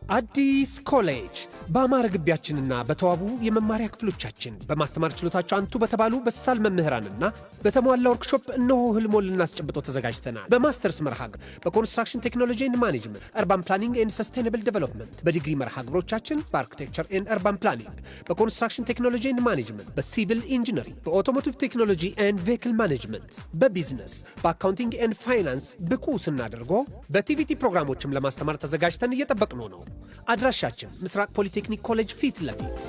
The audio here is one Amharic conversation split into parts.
አዲስ ኮሌጅ በአማረ ግቢያችንና በተዋቡ የመማሪያ ክፍሎቻችን፣ በማስተማር ችሎታቸው አንቱ በተባሉ በሳል መምህራንና በተሟላ ወርክሾፕ እነሆ ህልሞን ልናስጨብጦ ተዘጋጅተናል። በማስተርስ መርሃ ግብር በ construction technology and management፣ urban planning and sustainable development፣ በዲግሪ መርሃ ግብሮቻችን በ architecture and urban planning፣ በ construction technology and management፣ በ civil engineering፣ በ automotive technology and vehicle management፣ በ business፣ በ accounting and finance ብቁ ስናደርጎ በ TVET ፕሮግራሞችም ለማስተማር ተዘጋጅተን እየጠበቅነው ነው። አድራሻችን ምስራቅ ፖሊቴክኒክ ኮሌጅ ፊት ለፊት።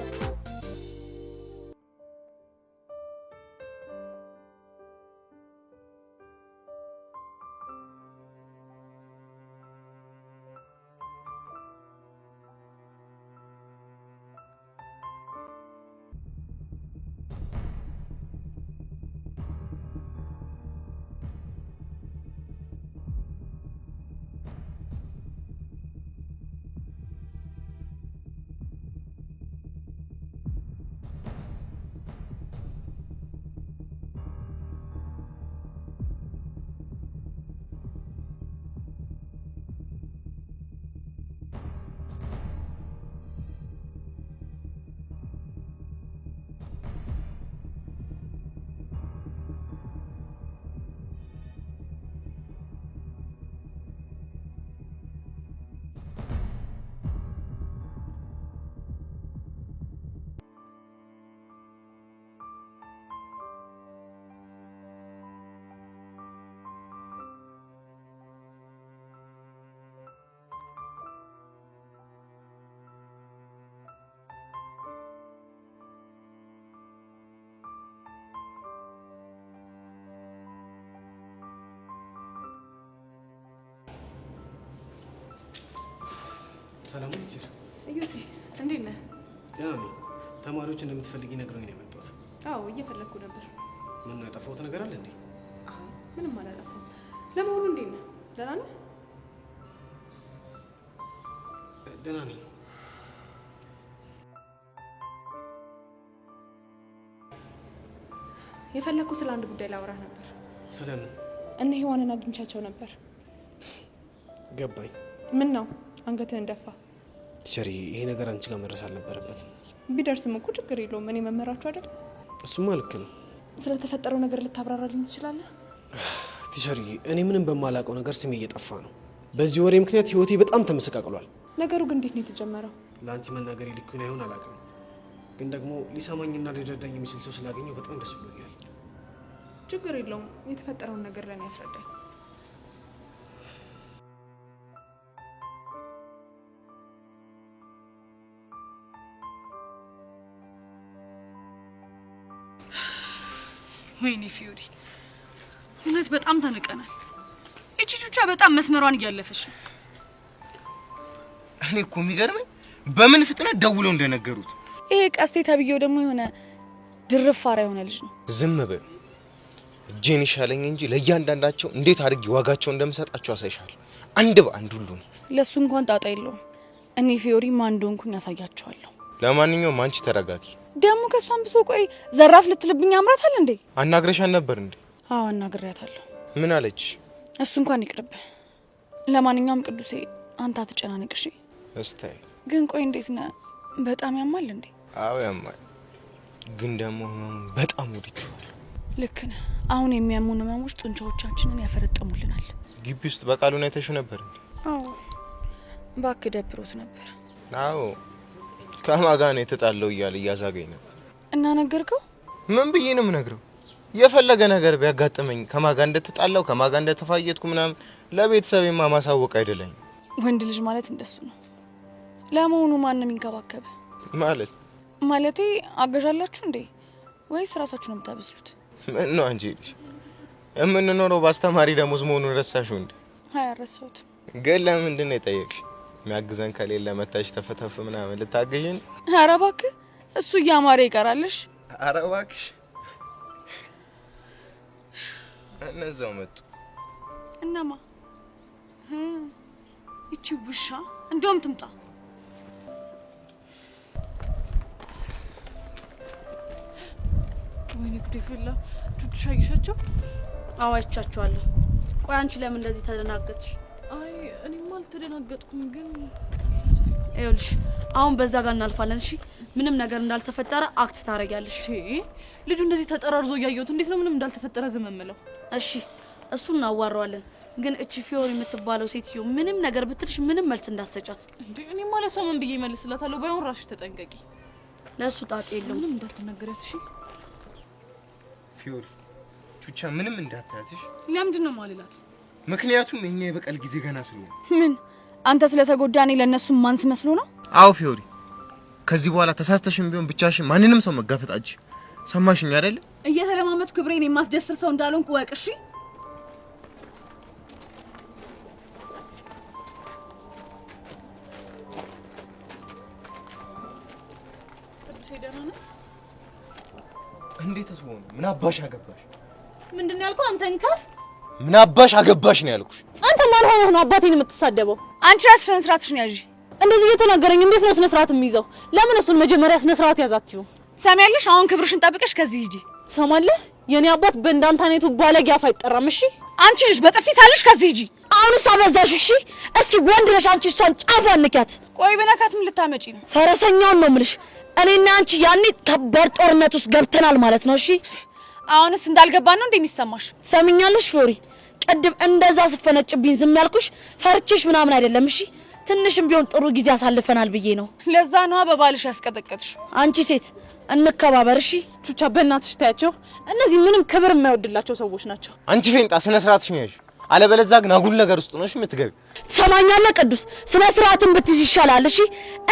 ሰላም teacher። እዮሲ፣ እንዴት ነህ? ደህና ነኝ። ተማሪዎች እንደምትፈልጊ ነግረውኝ ነው የመጣሁት። አዎ፣ እየፈለግኩ ነበር። ምን ነው፣ ያጠፋሁት ነገር አለ እንዴ? አይ፣ ምንም አላጠፋም። ለመሆኑ እንዴት ነህ? ደህና ነህ? ደህና ነኝ። የፈለግኩ ስለ አንድ ጉዳይ ላወራህ ነበር። ስለምን? እነ ሔዋንን አግኝቻቸው ነበር። ገባኝ። ምን ነው አንገትህን ደፋ? Teacher፣ ይሄ ነገር አንቺ ጋር መድረስ አልነበረበትም። ቢደርስም እኮ ችግር የለውም። እኔ መምህራችሁ አይደል? እሱማ ልክ ነው። ስለተፈጠረው ነገር ልታብራራልኝ ትችላለህ? Teacher፣ እኔ ምንም በማላውቀው ነገር ስሜ እየጠፋ ነው። በዚህ ወሬ ምክንያት ህይወቴ በጣም ተመሰቃቅሏል። ነገሩ ግን እንዴት ነው የተጀመረው? ለአንቺ መናገሬ ልክ ይሁን አይሁን አላውቅም፣ ግን ደግሞ ሊሰማኝና ሊረዳኝ የሚችል ሰው ስላገኘው በጣም ደስ ብሎኛል። ችግር የለውም። የተፈጠረውን ነገር ለእኔ ያስረዳኝ። ወይኔ ፊዮሪ፣ እውነት በጣም ተንቀናል። ይቺ ቹቻ በጣም መስመሯን እያለፈች ነው። እኔ እኮ የሚገርመኝ በምን ፍጥነት ደውለው እንደነገሩት። ይሄ ቀስቴ ተብዬው ደግሞ የሆነ ድርፋራ የሆነ ልጅ ነው። ዝም በይ፣ እጄን ይሻለኝ እንጂ ለእያንዳንዳቸው እንዴት አድርጌ ዋጋቸው እንደምሰጣቸው አሳይሻለሁ። አንድ በአንድ ሁሉ ነው። ለእሱ እንኳን ጣጣ የለውም። እኔ ፊዮሪ ማን እንደሆንኩኝ አሳያቸዋለሁ። ለማንኛውም አንቺ ተረጋጊ። ደግሞ ከእሷም ብሶ ቆይ ዘራፍ ልትልብኝ አምራታል እንዴ? አናግረሻን ነበር እንዴ? አዎ፣ አናግሬያታለሁ። ምን አለች? እሱ እንኳን ይቅርብ። ለማንኛውም ቅዱሴ አንተ አትጨናነቅ እሺ? እስታይ። ግን ቆይ እንዴት ነህ? በጣም ያማል እንዴ? አዎ ያማል፣ ግን ደግሞ ህመሙ በጣም ወድጄዋለሁ። ልክ ነህ። አሁን የሚያሙን ህመሞች ጡንቻዎቻችንን ያፈረጥሙልናል። ግቢ ውስጥ በቃሉን አይተሽው ነበር እንዴ? አዎ፣ እባክህ ደብሮት ነበር። አዎ፣ ከማን ጋር ነው የተጣለው እያለ እያዛገኝ ነበር። እና ነገርከው? ምን ብዬ ነው የምነግረው? የፈለገ ነገር ቢያጋጥመኝ ከማን ጋር እንደተጣላው፣ ከማን ጋር እንደተፋየጥኩ ምናምን ለቤተሰቤማ ማሳወቅ አይደለኝ። ወንድ ልጅ ማለት እንደሱ ነው። ለመሆኑ ማን ነው የሚንከባከብ? ማለት? ማለቴ አገዣላችሁ እንዴ ወይስ ራሳችሁ ነው የምታበስሉት? ምን ነው አንቺ ልጅ፣ የምንኖረው በአስተማሪ ደሞዝ መሆኑን ረሳሽው እንዴ? አይ፣ አልረሳሁትም። ግን ለምንድን ነው የጠየቅሽ? የሚያግዘን ከሌለ መታሽ ተፈተፍ ምናምን ልታግዥን? ኧረ እባክህ፣ እሱ እያማረ ይቀራልሽ። ኧረ እባክሽ፣ እነዛው መጡ። እናማ ይቺ ውሻ እንደውም ትምጣ። ወይኔ ጉዴ ፈላ። ቹቹ አየሻቸው? አዎ፣ አይቻቸዋለሁ። ቆይ አንቺ ለምን እንደዚህ ተደናገጥሽ? አይ፣ እኔማ አልተደናገጥኩም፣ ግን ይኸውልሽ አሁን በዛ ጋር እናልፋለን። እሺ ምንም ነገር እንዳልተፈጠረ act ታረጊያለሽ። ልጁ እንደዚህ ተጠራርዞ እያየሁት እንዴት ነው ምንም እንዳልተፈጠረ ዝም የምለው? እሺ እሱን እናዋራዋለን። ግን እቺ ፊዮሪ የምትባለው ሴትዮ ምንም ነገር ብትልሽ ምንም መልስ እንዳትሰጫት። እንዴ እኔማ ለእሷ ምን ብዬ እመልስላታለሁ? ባይሆን ራስሽ ተጠንቀቂ። ለእሱ ጣጤ የለውም። ምንም እንዳትናገሪያት እሺ። ፊዮሪ ቹቻ ምንም እንዳታያትሽ። ለምንድን ነው የማልላት? ምክንያቱም የኛ የበቀል ጊዜ ገና ስለሆነ። ምን አንተ ስለተጎዳ እኔ ለእነሱ ማንስ መስሎ ነው? አዎ ፊዮሪ፣ ከዚህ በኋላ ተሳስተሽም ቢሆን ብቻሽን ማንንም ሰው መጋፈጥ አትችይም። ሰማሽኝ አይደል? እየተለማመጥኩ ክብሬን የማስደፍር ሰው እንዳልሆንኩ እወቅ እሺ። እንዴትስ ሆነ? ምን አባሽ አገባሽ? ምንድን ነው ያልከው? አንተ እንከፍ ምን አባሽ አገባሽ ነው ያልኩሽ። አንተ ማን ሆነህ ነው አባቴን የምትሳደበው? አንቺ ራስሽ ስነ ስርዓትሽን ያዢ። እንደዚህ እየተናገረኝ እንዴት ነው ስነ ስርዓት የሚይዘው? ለምን እሱን መጀመሪያ ስነ ስርዓት ያዛትዩ? ትሰሚያለሽ? አሁን ክብርሽን ጠብቀሽ ከዚህ ሂጂ። ትሰማለህ? የኔ አባት በእንዳንተ አይነቱ ባለጌ አፍ አይጠራም። እሺ አንቺ ልጅ በጥፊ ሳልሽ ከዚህ ሂጂ። አሁንስ አበዛሽ። እሺ እስኪ ወንድ ነሽ አንቺ፣ እሷን ጫፏን ንኪያት። ቆይ በነካት ምን ልታመጪ ነው? ፈረሰኛውን ነው የምልሽ። እኔና አንቺ ያኔ ከባድ ጦርነት ውስጥ ገብተናል ማለት ነው። እሺ አሁንስ እንዳልገባን ነው እንደሚሰማሽ? ሰምኛለሽ ፊዮሪ፣ ቅድም እንደዛ ስፈነጭብኝ ዝም ያልኩሽ ፈርቼሽ ምናምን አይደለም። እሺ ትንሽም ቢሆን ጥሩ ጊዜ አሳልፈናል ብዬ ነው። ለዛ ነዋ በባልሽ ያስቀጠቀጥሽ። አንቺ ሴት እንከባበር እሺ። ቹቻ በእናትሽ ታያቸው። እነዚህ ምንም ክብር የማይወድላቸው ሰዎች ናቸው። አንቺ ፌንጣ ስነ ስርዓትሽን ያዥ፣ አለበለዚያ ግን አጉል ነገር ውስጥ ነሽ የምትገቢ። ትሰማኛለህ ቅዱስ? ስነ ስርዓትን ብትይዝ ይሻላል። እሺ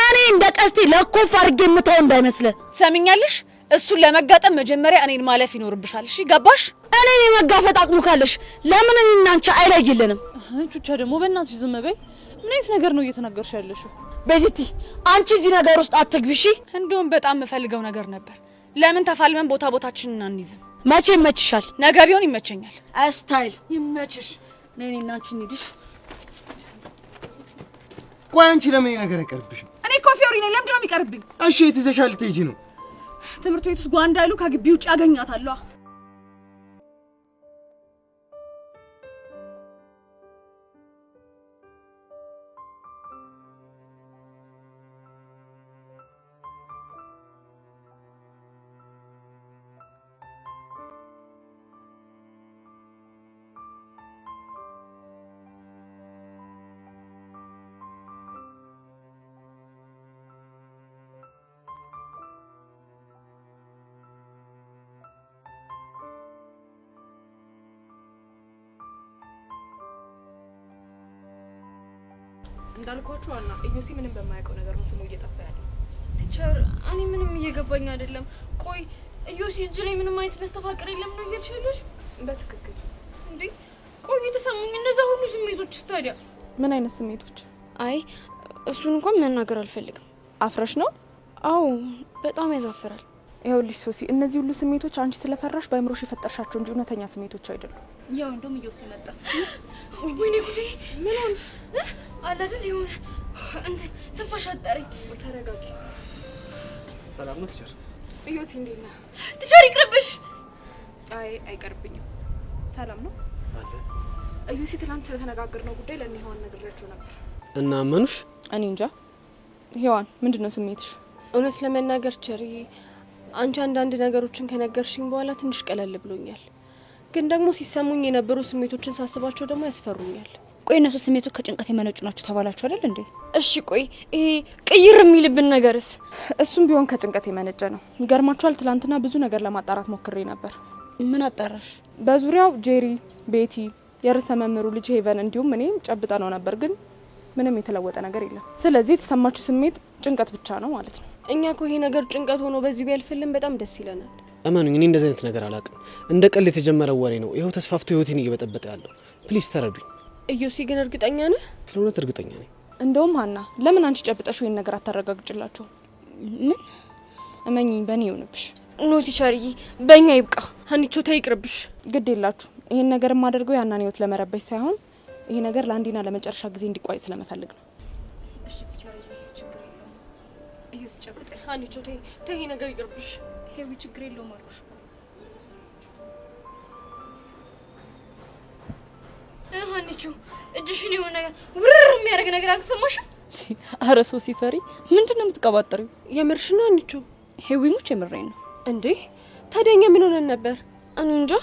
እኔ እንደ ቀስቴ ለኮፍ አድርጌ የምተው እንዳይመስልህ። ትሰሚኛለሽ? እሱን ለመጋጠም መጀመሪያ እኔን ማለፍ ይኖርብሻል። እሺ ገባሽ? እኔን የመጋፈጥ አቅሙ ካለሽ ለምን እኔና አንቺ አይለይልንም? ቹቻ ደግሞ በእናትሽ ዝም በይ። ምን አይነት ነገር ነው እየተናገርሽ ያለሽው? ቤዚቲ አንቺ እዚህ ነገር ውስጥ አትግቢ እሺ። እንደውም በጣም የምፈልገው ነገር ነበር። ለምን ተፋልመን ቦታ ቦታችንን አንይዝም? መቼ ይመችሻል? ነገ ቢሆን ይመቸኛል። style ይመችሽ። ነይ እኔና አንቺ እንሂድሽ። ቆይ አንቺ ለምን ይሄ ነገር አይቀርብሽም? እኔ እኮ ፊዮሪ ነኝ። ለምንድን ነው የሚቀርብኝ? እሺ የት ይዘሻል ልትሄጂ ነው? ትምህርት ቤት ውስጥ ጓ እንዳይሉ ከግቢ ውጭ አገኛታለሁ። እንዳልኳችሁ አና ኢዮሲ ምንም በማያውቀው ነገር ነው ስሙ እየጠፋ ያለው። Teacher፣ እኔ ምንም እየገባኝ አይደለም። ቆይ ኢዮሲ እጅ ላይ ምንም አይነት መስተፋቅር የለም ነው እያልሽ ያለሽ? በትክክል። እንዴ ቆይ የተሰሙኝ እነዛ ሁሉ ስሜቶችስ ታዲያ? ምን አይነት ስሜቶች? አይ እሱን እንኳን መናገር አልፈልግም። አፍረሽ ነው? አዎ በጣም ያዛፍራል። ይኸውልሽ ሶሲ፣ እነዚህ ሁሉ ስሜቶች አንቺ ስለፈራሽ በአእምሮሽ የፈጠርሻቸው እንጂ እውነተኛ ስሜቶች አይደሉም። ያው እንደውም ኢዮሲ መጣ። ወይኔ ጉዴ! ምን ሆንሽ? አለ አይደል የሆነ እንትን ትንፋሽ አጠረኝ። ተረጋጊ። ሰላም ነው teacher? ኢዮሲ እንዴት ነህ? Teacher ይቅርብሽ። አይ አይቀርብኝም። ሰላም ነው አለ ኢዮሲ። ትናንት ስለተነጋገርነው ጉዳይ ለእነ ሔዋን ነግሬያቸው ነበር። እና አመኑሽ? እኔ እንጃ። ሔዋን ምንድን ነው ስሜትሽ? እውነት ለመናገር ቸርዬ፣ አንቺ አንዳንድ ነገሮችን ከነገርሽኝ በኋላ ትንሽ ቀለል ብሎኛል። ግን ደግሞ ሲሰሙኝ የነበሩ ስሜቶችን ሳስባቸው ደግሞ ያስፈሩኛል። ቆይ እነሱ ስሜቶች ከጭንቀት የመነጩ ናቸው ተባላችሁ አይደል እንዴ? እሺ ቆይ ይሄ ቅይር የሚልብን ነገርስ? እሱም ቢሆን ከጭንቀት የመነጨ ነው። ይገርማችኋል፣ ትላንትና ብዙ ነገር ለማጣራት ሞክሬ ነበር። ምን አጣራሽ? በዙሪያው ጄሪ፣ ቤቲ፣ የርዕሰ መምህሩ ልጅ ሄቨን እንዲሁም እኔም ጨብጠ ነው ነበር፣ ግን ምንም የተለወጠ ነገር የለም። ስለዚህ የተሰማችሁ ስሜት ጭንቀት ብቻ ነው ማለት ነው። እኛ እኮ ይሄ ነገር ጭንቀት ሆኖ በዚሁ ቢያልፍልን በጣም ደስ ይለናል። እመኑኝ እኔ እንደዚህ አይነት ነገር አላውቅም። እንደ ቀልድ የተጀመረ ወሬ ነው። ይኸው ተስፋፍቶ ህይወቴን እየበጠበጠ ያለው። Please ተረዱኝ። ኢዮሲ ግን እርግጠኛ ነህ? ስለ እውነት እርግጠኛ ነኝ። እንደውም ሀና ለምን አንቺ ጨብጠሽ ይሄን ነገር አታረጋግጭላቸው? ምን? እመኚኝ፣ በእኔ ይሁንብሽ። No teacher ዬ፣ በእኛ ይብቃ። ሀኒቾ ተይ ይቅርብሽ። ግድ የላችሁ። ይሄን ነገር የማደርገው ያናን ህይወት ለመረበሽ ሳይሆን ይሄ ነገር ለአንዴና ለመጨረሻ ጊዜ እንዲቋጭ ስለምፈልግ ነው። እሺ teacher ዬ፣ ችግር የለውም። ኢዮሲ ጨብጠኝ። ሀኒቾ ተይ ተይ፣ ይሄ ነገር ይቅርብሽ። ሄዊ ችግር የለውም አልኩሽ እኮ። ሀኒቾ እጅሽን የሆነ ነገር ውርር የሚያደርግ ነገር አልተሰማሽም? አረ ሶሲ ፈሪ፣ ምንድን ነው የምትቀባጥሪው? የምርሽ ነው አንቺ? ሄዊ ሙች የምሬን ነው። እንዴ ታዲያ እኛ ምን ሆነን ነበር? እኔ እንጃ።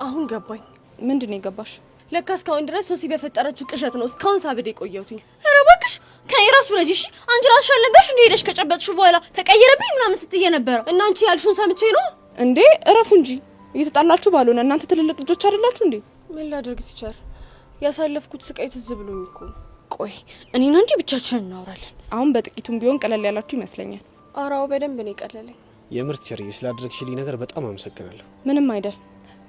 አሁን ገባኝ። ምንድን ነው የገባሽ? ለካ እስካሁን ድረስ ሶሲ በፈጠረችው ቅዠት ነው እስካሁን ሳብድ የቆየሁት። ኧረ እባክሽ ከኔ ራሱ ውረጂ እሺ። አንቺ ራስሽ አልነበርሽ እንደ ሄደሽ ከጨበጥሽው በኋላ ተቀየረብኝ ምናምን ስትይ የነበረው። እና አንቺ ያልሽውን ሰምቼ ነው እንዴ? እረፉ እንጂ እየተጣላችሁ ባልሆነ። እናንተ ትልልቅ ልጆች አይደላችሁ እንዴ? ምን ላድርግ teacher፣ ያሳለፍኩት ስቃይ ትዝ ብሎኝ እኮ ነው። ቆይ እኔና አንቺ ብቻችንን እናወራለን። አሁን በጥቂቱም ቢሆን ቀለል ያላችሁ ይመስለኛል። አራው በደንብ ነው የቀለለኝ። የምር teacher ዬ፣ ስላደረግሽልኝ ነገር በጣም አመሰግናለሁ። ምንም አይደል።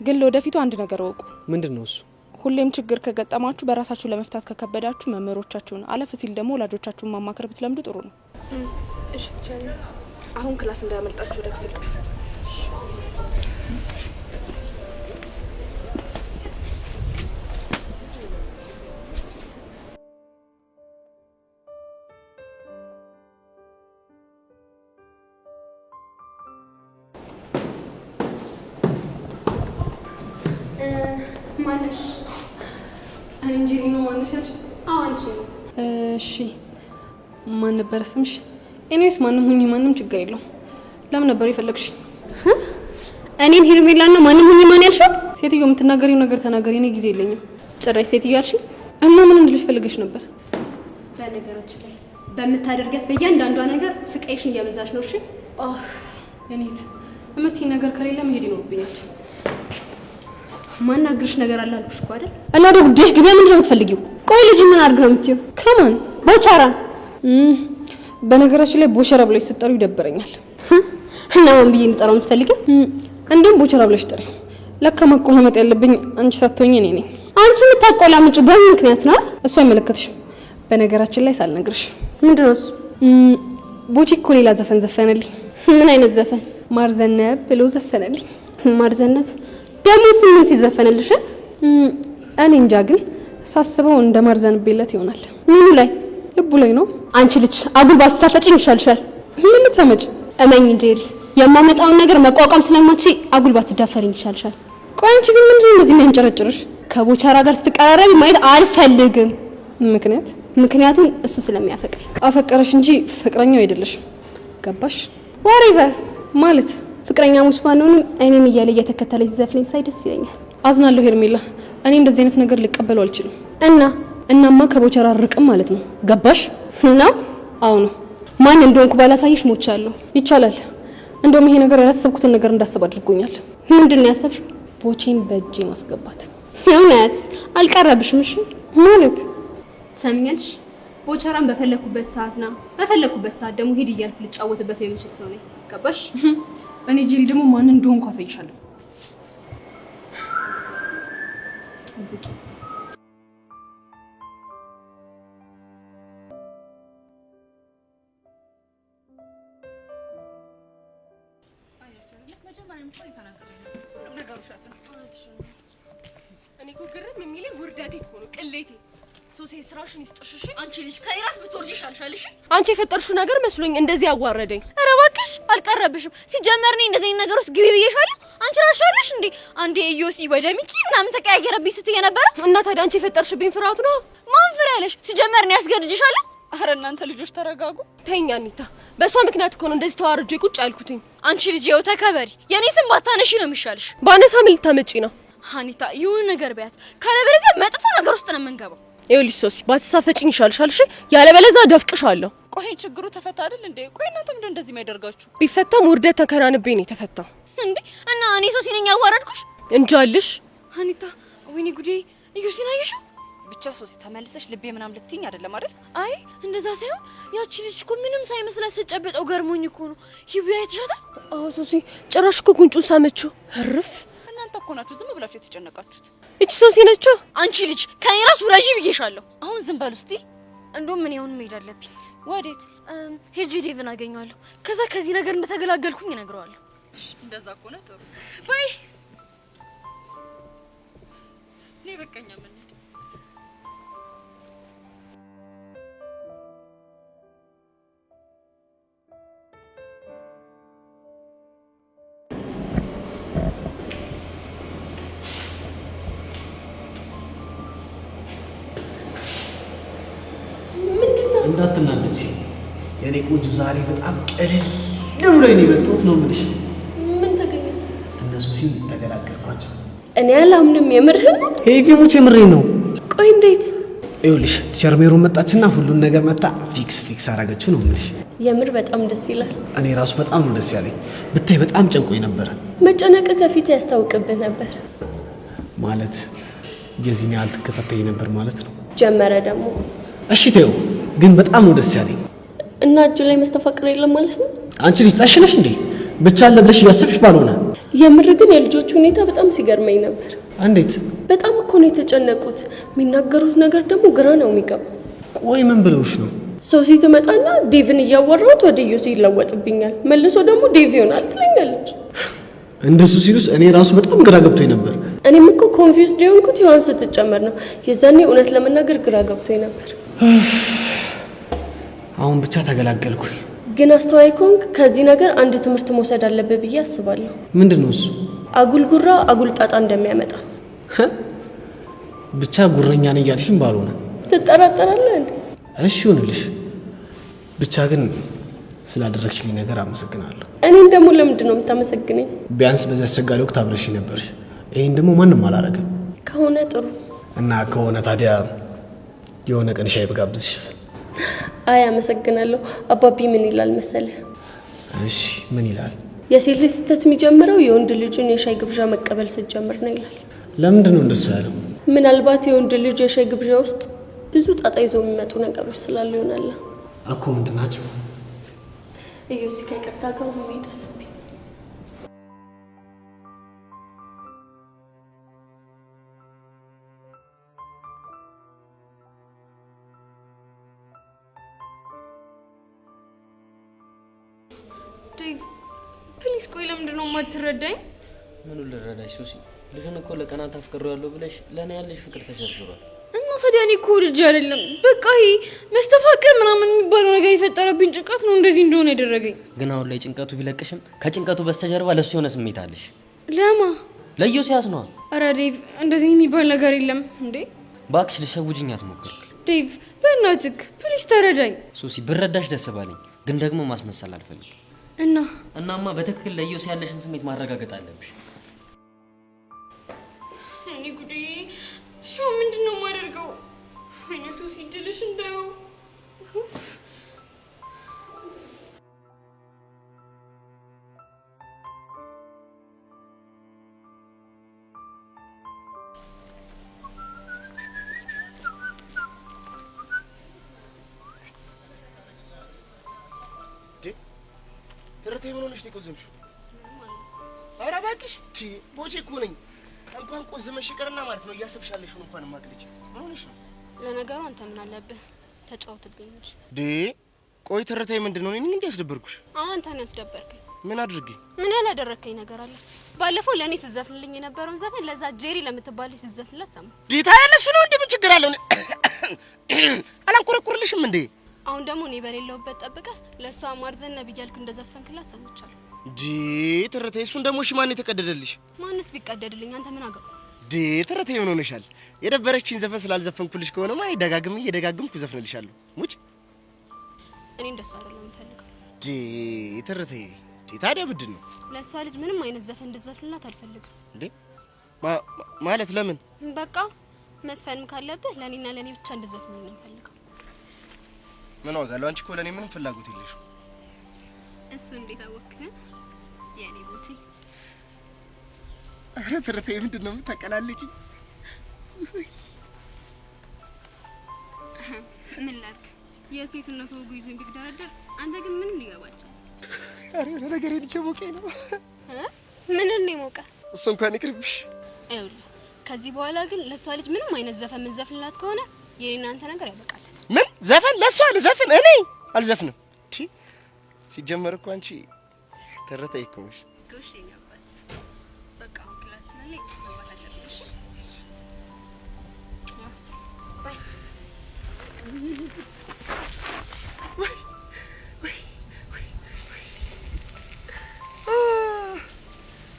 ግን ለወደፊቱ አንድ ነገር እወቁ። ምንድን ነው እሱ? ሁሌም ችግር ከገጠማችሁ በራሳችሁ ለመፍታት ከከበዳችሁ መምህሮቻችሁን፣ አለፍ ሲል ደግሞ ወላጆቻችሁን ማማከር ብትለምዱ ጥሩ ነው። እሺ teacher። አሁን class እንዳያመልጣችሁ ወደ ክፍል ማነሽ? እኔ እንጂ ነው ማነሽ? አዎ አንቺ። እሺ ማን ነበረ ስምሽ? Anyways ማንም ሁኚ ማንም ችግር የለውም። ለምን ነበር የፈለግሽ? እኔን ሄርሜላ ነው ማንም ሁኚ ማን ያልሽው? ሴትዮ የምትናገሪው ነገር ተናገሪ፣ እኔ ጊዜ የለኝም። ጭራሽ ሴትዮ ያልሽኝ? እና ምን እንድልሽ ፈልገሽ ነበር? በነገራችን ላይ በምታደርጊያት በእያንዳንዷ ነገር ስቃይሽን እያበዛሽ ነው። እሺ አህ እኔት እምትይኝ ነገር ከሌለ መሄድ ይኖርብኛል። ማናግርሽ ነገር አለ አልኩሽ እኮ አይደል? እና ወደ ጉዳይሽ ግቢ። ምንድን ነው የምትፈልጊው? ቆይ ልጁ ምን አድርግ ነው የምትይው? ከማን? ቦቻራ። በነገራችን ላይ ቦቸራ ብለሽ ስትጠሪው ይደብረኛል። እና ማን ብዬ እንድጠራው የምትፈልጊው? እንደውም ቦቸራ ብለሽ ጥሪው። ለካ መቆላመጥ ያለብኝ አንቺ ሳትሆኚ እኔ ነኝ። አንቺ የምታቆላምጪው በምን ምክንያት ነው? እሱ አይመለከትሽም። በነገራችን ላይ ሳልነግርሽ። ምንድን ነው እሱ? ቦቼ እኮ ሌላ ዘፈን ዘፈነልኝ። ምን አይነት ዘፈን? ማርዘነብ ብሎ ዘፈነልኝ። ማርዘነብ ደግሞ እሱ ምን ሲዘፈንልሽ? እኔ እንጃ፣ ግን ሳስበው እንደ ማርዘንቤለት ይሆናል። ምኑ ላይ? ልቡ ላይ ነው። አንቺ ልጅ አጉል ባትሳፈጭኝ ይሻልሻል። ምን ልታመጪ? እመኝ ጄሪ፣ የማመጣውን ነገር መቋቋም ስለማትችይ አጉል ባትዳፈሪኝ ይሻልሻል። ቆይ አንቺ ግን ምንድን ነው እንደዚህ የሚያንጨረጭርሽ? ከቦቻራ ጋር ስትቀራረቢ ማየት አልፈልግም። ምክንያት? ምክንያቱም እሱ ስለሚያፈቅር። አፈቀረሽ እንጂ ፍቅረኛው አይደለሽም። ገባሽ? Whatever ማለት ፍቅረኛሞች ባንሆንም እኔን እያለ እየተከተለች ሲዘፍነኝ ሳይ ደስ ይለኛል። አዝናለሁ ሄርሜላ፣ እኔ እንደዚህ አይነት ነገር ልቀበለው አልችልም። እና እናማ ከቦቸራ ርቅም ማለት ነው። ገባሽ? ነው? አዎ ነው። ማን እንደሆንኩ ባላሳይሽ ሞቻለሁ። ይቻላል። እንደውም ይሄ ነገር ያላሰብኩትን ነገር እንዳስብ አድርጎኛል። ምንድን ነው ያሰብሽው? ቦቼን በእጄ ማስገባት። እውነት አልቀረብሽም? እሺ ማለት ሰሚኛልሽ? ቦቸራን በፈለኩበት ሰዓት ና በፈለኩበት ሰዓት ደግሞ ሂድ እያልኩ ልጫወትበት የምችል ሰው ነኝ። ገባሽ? እኔ ጄሪ ደግሞ ማን እንደሆንኩ አሳይሻለሁ። ጠብቂ። እኔ እኮ ግርም የሚለኝ ውርደቴ እኮ ነው፣ ቅሌቴ። ሶሴ ስራሽን ይስጥሽ። እሺ አንቺ ልጅ ከኔ ራስ ብትወርጂ ይሻልሻል። እሺ አንቺ የፈጠርሽው ነገር መስሎኝ እንደዚህ ያዋረደኝ። ኧረ እባክሽ አልቀረብሽም። ሲጀመር እኔ እንደዚህ አይነት ነገር ውስጥ ግቢ ብዬሻለሁ። አንቺ ራስሽ አይደለሽ እንዴ አንዴ ኢዮሲ ወደ ሚኪ ምናምን ተቀያየረብኝ ስትይ የነበረ። እና ታዲያ አንቺ የፈጠርሽብኝ ፍርሃቱ ነው። ማን ፍሬ ያለሽ? ሲጀመር እኔ አስገድጄሻለሁ። አረ እናንተ ልጆች ተረጋጉ። ተይኝ አኒታ፣ በእሷ ምክንያት እኮ ነው እንደዚህ ተዋርጄ ቁጭ ያልኩትኝ። አንቺ ልጅ ይኸው ተከበሪ። የኔ ስም ባታነሺ ነው የሚሻልሽ። ባነሳ ምን ልታመጪ ነው? አኒታ ይሁን ነገር ቢያት፣ ካለበለዚያ መጥፎ ነገር ውስጥ ነው የምንገባው። ይኸውልሽ ሶሲ ባትሳፈጭኝ ይሻልሻል። እሺ ያለበለዚያ ደፍቅሻለሁ። ቆይ ችግሩ ተፈታ አይደል እንዴ? ቆይ እናንተ ምንድን እንደዚህ የሚያደርጋችሁ? ቢፈታም ውርደት ተከናንቤ ነው የተፈታው። እንዴ እና እኔ ሶሲ ነኝ ያዋረድኩሽ? እንጃልሽ። አኒታ ወይኔ ጉዴ! ኢዮሲን አየሽው? ብቻ ሶሲ ተመልሰሽ ልቤ ምናምን ልትይኝ አይደለም አይደል? አይ እንደዛ ሳይሆን ያቺ ልጅ እኮ ምንም ሳይመስላት ስጨብጠው ገርሞኝ እኮ ነው። ሂዊ አይተሻታል? አዎ ሶሲ ጭራሽ እኮ ጉንጩን ሳመችው። እርፍ! እናንተ እኮ ናችሁ ዝም ብላችሁ የተጨነቃችሁት። እቺ ሶሲ ነች። አንቺ ልጅ ከኔ ራስ ውረጂ ብዬሻለሁ። አሁን ዝም በሉ እስቲ። እንደውም እኔ አሁን መሄድ አለብኝ። ወዴት? ሄጂ ዴቭን አገኘዋለሁ። ከዛ ከዚህ ነገር እንደተገላገልኩኝ እነግረዋለሁ። እንደዛ ከሆነ ጥሩ። Bye። እኔ በቃኛ ምን ምንድነው? እንዳትናደጂ የኔ ቆንጆ፣ ዛሬ በጣም ቀለል ብሎኝ ነው የመጣሁት ነው የምልሽ። ምን ተገኘ? እነሱ ሲል ተገላገልኳቸው። እኔ አላምንም። የምርህን ነው? ሄቪ ሙች የምሬን ነው። ቆይ እንዴት? ይኸውልሽ teacher ሜሮን መጣችና ሁሉን ነገር መታ fix fix አደረገችው ነው የምልሽ። የምር በጣም ደስ ይላል። እኔ ራሱ በጣም ነው ደስ ያለኝ። ብታይ በጣም ጨንቆኝ ነበረ። መጨነቅ ከፊት ያስታውቅብህ ነበር። ማለት የዚህን ያህል ትከታተይ ነበር ማለት ነው። ጀመረ ደግሞ። እሺ ተይው፣ ግን በጣም ነው ደስ ያለኝ። እና እጅ ላይ መስተፋቅር የለም ማለት ነው። አንቺ ልጅ ጠሽ ነሽ እንዴ? ብቻ አለ ብለሽ እያሰብሽ ባልሆነ። የምር ግን የልጆቹ ሁኔታ በጣም ሲገርመኝ ነበር። እንዴት? በጣም እኮ ነው የተጨነቁት። የሚናገሩት ነገር ደግሞ ግራ ነው የሚገባው። ቆይ ምን ብለውሽ ነው? ሶሲ ትመጣና ዴቭን እያወራሁት ወደ ዮሲ ይለወጥብኛል፣ መልሶ ደግሞ ዴቭ ይሆናል ትለኛለች። እንደሱ ሲሉስ እኔ ራሱ በጣም ግራ ገብቶኝ ነበር። እኔም እኮ confused የሆንኩት ሔዋን ስትጨመር ነው። የዛኔ እውነት ለመናገር ግራ ገብቶኝ ነበር። አሁን ብቻ ተገላገልኩኝ። ግን አስተዋይ ከሆንክ ከዚህ ነገር አንድ ትምህርት መውሰድ አለብህ ብዬ አስባለሁ። ምንድን ነው እሱ? አጉል ጉራ አጉል ጣጣ እንደሚያመጣ። ብቻ ጉረኛ ነኝ እያልሽም ባልሆነ። ትጠራጠራለህ እንዴ? እሺ ይሁንልሽ። ብቻ ግን ስላደረግሽልኝ ነገር አመሰግናለሁ። እኔን ደግሞ ለምንድን ነው የምታመሰግነኝ? ቢያንስ በዚህ አስቸጋሪ ወቅት አብረሽ ነበርሽ። ይሄን ደግሞ ማንም አላረገም። ከሆነ ጥሩ። እና ከሆነ ታዲያ የሆነ ቀን ሻይ ብጋብዝሽስ? አይ አመሰግናለሁ። አባቢ ምን ይላል መሰለህ? እሺ ምን ይላል? የሴት ልጅ ስህተት የሚጀምረው የወንድ ልጅን የሻይ ግብዣ መቀበል ስትጀምር ነው ይላል። ለምንድን ነው እንደሱ ያለው? ምናልባት የወንድ ልጅ የሻይ ግብዣ ውስጥ ብዙ ጣጣ ይዘው የሚመጡ ነገሮች ስላሉ ይሆናል። እኮ ምንድን ናቸው? እዮሲ ከይቅርታ ጋር መሄድ አለብኝ። ዴቭ please፣ ቆይ ለምንድን ነው የማትረዳኝ? ምኑ ልረዳሽ ሶሲ? ልጁን እኮ ለቀናት አፍቅሬዋለሁ ብለሽ ለእኔ ያለሽ ፍቅር ተሸርሽሯል። እና ታዲያ እኔ እኮ ልጅ አይደለም። በቃ ይሄ መስተፋቅር ምናምን የሚባለው ነገር የፈጠረብኝ ጭንቀት ነው እንደዚህ እንደሆነ ያደረገኝ። ግን አሁን ላይ ጭንቀቱ ቢለቅሽም ከጭንቀቱ በስተጀርባ ለሱ የሆነ ስሜት አለሽ። ለማ? ለኢዮስያስ ነዋ። ኧረ ዴቭ እንደዚህ የሚባል ነገር የለም እንዴ። እባክሽ ልትሸውጂኝ አትሞክሪ። ዴቭ በእናትክ please ተረዳኝ። ሶሲ ብረዳሽ ደስ ባለኝ፣ ግን ደግሞ ማስመሰል አልፈልግም። እና እናማ በትክክል ለኢዮስ ያለሽን ስሜት ማረጋገጥ አለብሽ። እኔ ጉዴ! እሺ ምንድን ነው የማደርገው? ወይኔ ሶሲ ድልሽ እንዳየው። ትርቴ ምን ሆነሽ ነው የቆዘምሽው? ኧረ እባክሽ ቦቼ እኮ ነኝ። እንኳን ቆዝመሽ ይቅርና ማለት ነው እያሰብሻለሽውን እንኳን የማቅልጭ ምን ሆነሽ ነው? ለነገሩ አንተ ምን አለብህ ተጫወትብኝ እንጂ። ቆይ ትርቴ ምንድን ነው? እኔ ነኝ እንዴ ያስደበርኩሽ? አዎ አንተ ነህ ያስደበርከኝ። ምን አድርጌ? ምን ያላደረከኝ ነገር አለ? ባለፈው ለእኔ ስትዘፍንልኝ የነበረውን ዘፈን ለዛ ጄሪ ለምትባል ልጅ ስትዘፍንላት ሰማሁ። ታዲያ ለእሱ ነው እንዴ? ምን ችግር አለው? አላንቆረቁርልሽም እንዴ? አሁን ደግሞ እኔ በሌለሁበት ጠብቀህ ለእሷ ማርዘነብ እያልክ እንደዘፈንክላት ሰምቻለሁ። ትርቴ እሱን ደግሞ እሺ ማን የተቀደደልሽ? ማንስ ቢቀደድልኝ አንተ ምን አገባህ? ትርቴ ምን ሆነሻል? የደበረችኝ ዘፈን ስላልዘፈንኩልሽ ከሆነማ እኔ ደጋግሜ እየደጋገምኩ ዘፍንልሻለሁ። ሙች እኔ እንደሱ አይደለም የምፈልገው። ትርቴ ታዲያ ምንድን ነው? ለእሷ ልጅ ምንም አይነት ዘፈን እንድዘፍንላት አልፈልግም። እንዴ ማለት ለምን? በቃ መስፈንም ካለብህ ለእኔና ለእኔ ብቻ እንድዘፍንልኝ ነው የምፈልገው። ምን ዋጋ አለው? አንቺ እኮ ለእኔ ምንም ፍላጎት የለሽም። እሱ እንዴት አወቅህ? የእኔ ቦቼ። ኧረ ትርቴ ምንድን ነው የምታቀላልጪኝ? ምን ላድርግ? የሴትነቱ ወጉ ይዞኝ ቢግደረደር አንተ ግን ምንም ሊገባ አልቻለም። ኧረ የሆነ ነገር እየሞቀኝ ነው። ምንን ነው የሞቀ? እሱ እንኳን ይቅርብሽ። ይኸውልህ ከዚህ በኋላ ግን ለእሷ ልጅ ምንም አይነት ዘፈን የምትዘፍንላት ከሆነ የኔና አንተ ነገር ያበቃል። ምን ዘፈን? ለእሷ ልዘፍን? እኔ አልዘፍንም። ሲጀመር እኮ አንቺ ተረታ እኮ ነሽ። ጎሽ የኔ አባት፣ በቃ አሁን class ስላለኝ መግባት አለብኝ። እሺ bye።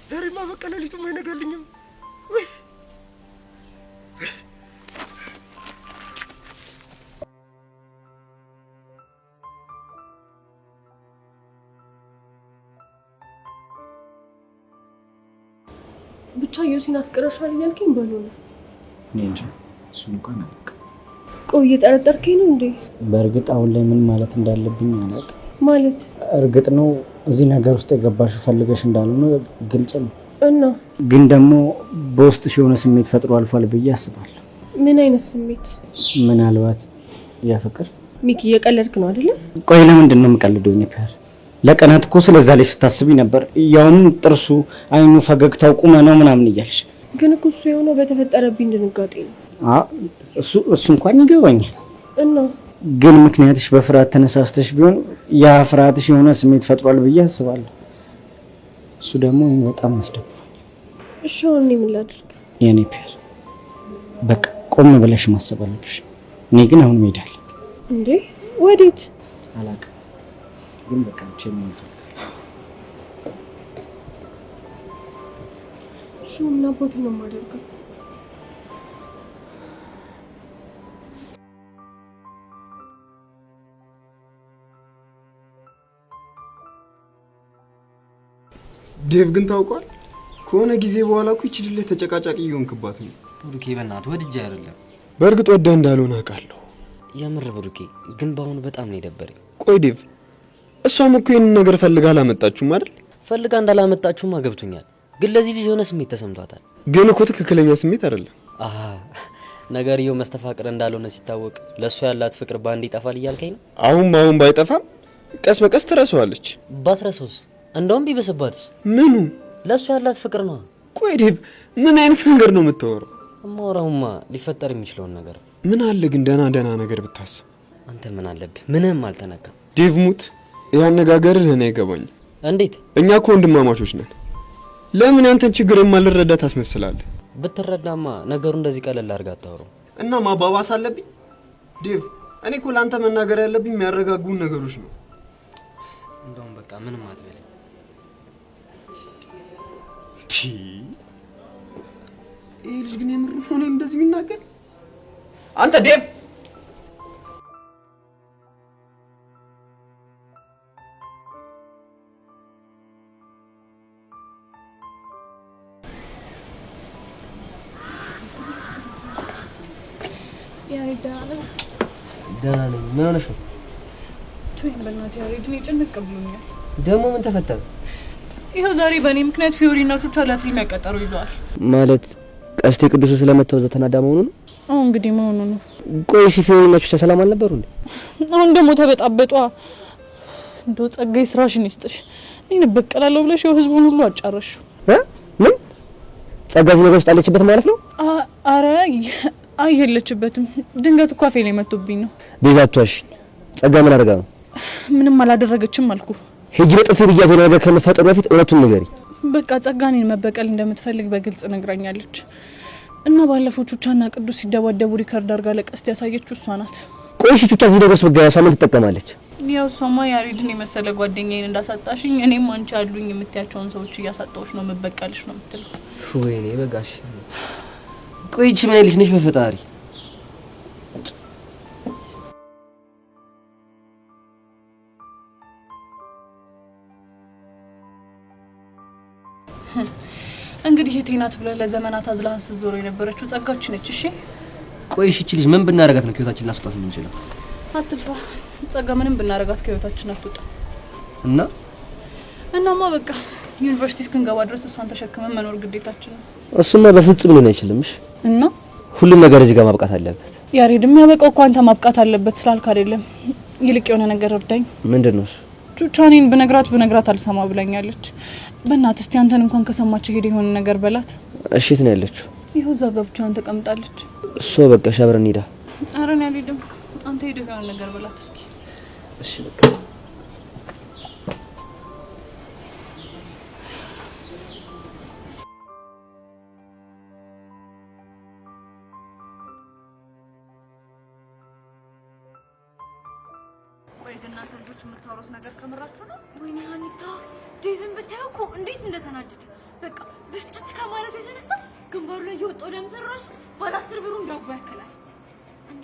ዛሬማ በቃ ሌሊቱም አይነጋልኝም። ብቻ ዮሲን አፍቅረሻል እያልከኝ ባልሆነ። እኔ እንጃ እሱን እንኳን አላውቅም። ቆይ እየጠረጠርከኝ ነው እንዴ? በእርግጥ አሁን ላይ ምን ማለት እንዳለብኝ አላውቅም። ማለት እርግጥ ነው እዚህ ነገር ውስጥ የገባሽው ፈልገሽ እንዳልሆነ ግልጽ ነው። እና ግን ደግሞ በውስጥሽ የሆነ ስሜት ፈጥሮ አልፏል ብዬ አስባለሁ። ምን አይነት ስሜት? ምናልባት የፍቅር። ሚኪ እየቀለድክ ነው አይደለ? ቆይ ለምንድን ነው የምቀልደው? የኔ ፒያር ለቀናት እኮ ስለዛ ልጅ ስታስቢ ነበር። ያውም ጥርሱ፣ አይኑ፣ ፈገግታው፣ ቁመናው ምናምን እያልሽ። ግን እኮ እሱ የሆነው በተፈጠረብኝ ድንጋጤ ነው። እሱ እንኳን ይገባኛል። እና ግን ምክንያትሽ በፍርሃት ተነሳስተሽ ቢሆን ያ ፍርሃትሽ የሆነ ስሜት ፈጥሯል ብዬ አስባለሁ። እሱ ደግሞ በጣም አስደብሮኛል። እሺ አሁን እኔ ምን ላድርግ? የኔ ፒያር በቃ ቆም ብለሽ ማሰብ አለብሽ። እኔ ግን አሁን መሄድ አለብኝ። እንዴ ወዴት? አላውቅም፣ ግን በቃ ብቻዬን መሆን እፈልጋለሁ። እሺ ምን አባቴ ነው የማደርገው? ዴቭ ግን ታውቋል። ከሆነ ጊዜ በኋላ እኮ ይቺ ልጅ ላይ ተጨቃጫቂ እየሆንክባት ነው። ብሩኬ በእናትህ ወድጄ አይደለም። በእርግጥ ወደህ እንዳልሆነ አውቃለሁ። የምር ብሩኬ ግን በአሁኑ በጣም ነው የደበረኝ። ቆይ ዴቭ፣ እሷም እኮ ይህንን ነገር ፈልጋ አላመጣችሁም አይደል? ፈልጋ እንዳላመጣችሁማ ገብቶኛል። ግን ለዚህ ልጅ የሆነ ስሜት ተሰምቷታል። ግን እኮ ትክክለኛ ስሜት አይደለም። አሃ ነገርየው መስተፋቅር እንዳልሆነ ሲታወቅ ለእሷ ያላት ፍቅር በአንድ ይጠፋል እያልከኝ ነው? አሁን በአሁን ባይጠፋም ቀስ በቀስ ትረሳዋለች። ባትረሳውስ? እንደውም ቢበስባትስ? ምኑ? ለእሷ ያላት ፍቅር ነው። ቆይ ዴቭ፣ ምን አይነት ነገር ነው የምታወራው? እማወራውማ ሊፈጠር የሚችለውን ነገር። ምን አለ ግን ደህና ደህና ነገር ብታስብ። አንተ ምን አለብህ? ምንም አልተነካም። ዴቭ ሙት፣ ያነጋገርህ ለእኔ አይገባኝም። እንዴት? እኛ እኮ ወንድማማቾች ነን። ለምን ያንተን ችግር የማልረዳ ታስመስላለህ? ብትረዳማ ነገሩ እንደዚህ ቀለል አድርጋ አታወራው። እና ማባባስ አለብኝ? ዴቭ፣ እኔ እኮ ለአንተ መናገር ያለብኝ የሚያረጋጉን ነገሮች ነው። እንደውም በቃ ምንም አትበለኝ። ይህ ልጅ ግን የምር ነው እኔን እንደዚህ የሚናገር? አንተ ዴቭ ያሬድ ደህና ነህ? ደህና ነኝ። ምን ሆነሽ ነው? ተወኝ በእናትህ ያሬድ፣ እኔ ጭንቅ ብሎኛል። ደግሞ ምን ተፈጠረ? ይኸው ዛሬ በእኔ ምክንያት ፊዮሪና ቹቻ ለፊልም ቀጠሮ ይዘዋል። ማለት ቀስቴ ቅዱስ ስለመታው እዛ ተናዳ መሆኑ ነው? አዎ እንግዲህ መሆኑ ነው። ቆይ እሺ ፊዮሪና ቹቻ ሰላም አልነበሩ እንዴ? አሁን ደግሞ ተበጣበጧ። እንደው ጸጋዬ ስራሽን ይስጥሽ። እኔን እበቀላለሁ ብለሽ ይኸው ህዝቡን ሁሉ አጫረሽው። ምን ጸጋ እዚህ ነገር ውስጥ አለችበት ማለት ነው? አረ አይ የለችበትም። ድንገት እኮ አፌ ላይ መጥቶብኝ ነው። ቤዛ አትዋሽኝ። ጸጋ ምን አድርጋ ነው? ምንም አላደረገችም አልኩ። ሄጂ በጥፊ ብያት የሆነ ነገር ከመፈጠሩ በፊት እውነቱን ንገሪ። በቃ ጸጋ እኔን መበቀል እንደምትፈልግ በግልጽ ነግራኛለች። እና ባለፈው ቹቻና ቅዱስ ሲደባደቡ record አድርጋ ለቀስት ያሳየችው እሷ ናት። ቆይ እሺ ቹቻ እዚህ ነገር ውስጥ ብትገባ እሷ ምን ትጠቀማለች? ያው እሷማ ያሬድን የመሰለ ጓደኛዬን እንዳሳጣሽኝ እኔም አንቺ አሉኝ የምትያቸውን ሰዎች እያሳጣሁሽ ነው የምበቀልሽ ነው የምትለው። ወይኔ በጋሽ። ቆይ ይህቺ ምን አይነት ልጅ ነሽ በፈጣሪ? እንግዲህ እህቴ ናት ብለህ ለዘመናት አዝለሃት ስትዞር የነበረችው ጸጋችን ነች። እሺ ቆይ እሺ ይህቺ ልጅ ምን ብናደርጋት ነው ከህይወታችን ልናስወጣት የምንችለው? አትልፋ ጸጋ፣ ምንም ብናደርጋት ከህይወታችን አትወጣም። እና እናማ በቃ ዩኒቨርሲቲ እስክንገባ ድረስ እሷን ተሸክመን መኖር ግዴታችን ነው። እሱማ በፍጹም ሊሆን አይችልም። እሺ እና ሁሉም ነገር እዚህ ጋር ማብቃት አለበት። ያሬድ፣ የሚያበቃው እኮ አንተ ማብቃት አለበት ስላልክ አይደለም። ይልቅ የሆነ ነገር እርዳኝ። ምንድን ነው እሱ? ቹቻ እኔን ብነግራት ብነግራት አልሰማ ብላኛለች። በእናትህ እስቲ አንተን እንኳን ከሰማች ሄደ የሆነ ነገር በላት። እሺ የት ነው ያለችው? ይኸው እዛ ጋር ብቻዋን ተቀምጣለች። እሷ በቃ እሺ አብረን እንሂዳ። ኧረ እኔ አልሄድም። አንተ ሄደህ የሆነ ነገር በላት እስኪ። እሺ በቃ ቆይ ግን እናንተ ልጆች የምታወሩት ነገር ከምራችሁ ነው? ወይኔ ሀኒታ፣ ዴቭን ብታየው እኮ እንዴት እንደተናደደ በቃ ብስጭት ከማለቱ የተነሳ ግንባሩ ላይ የወጣው ደም ስር ራሱ ባለ 10 ብሩን ዳቦ ያክላል። እንዴ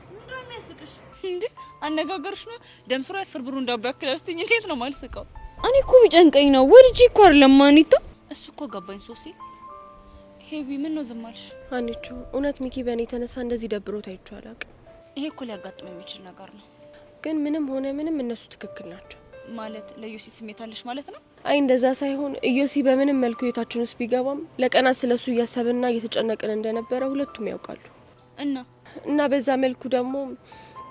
ምንድን ነው የሚያስቅሽ? እንዴ አነጋገርሽ ነው ደም ስሩ 10 ብሩን ዳቦ ያክላል ስትይኝ እንዴት ነው የማልስቀው? እኔ እኮ ቢጨንቀኝ ነው ወልጄ እኮ አይደለም ሀኒታ። እሱ እኮ ገባኝ ሶሲ። ሄቢ ምን ነው ዝም አልሽ? አንቺ እውነት ሚኪ በእኔ የተነሳ እንደዚህ ደብሮት አይቼው አላውቅም። ይሄ እኮ ሊያጋጥም የሚችል ነገር ነው። ግን ምንም ሆነ ምንም እነሱ ትክክል ናቸው። ማለት ለዮሲ ስሜት አለሽ ማለት ነው? አይ እንደዛ ሳይሆን ኢዮሲ በምንም መልኩ ህይወታችን ውስጥ ቢገባም ለቀናት ስለሱ እያሰብንና እየተጨነቅን እንደነበረ ሁለቱም ያውቃሉ። እና በዛ መልኩ ደግሞ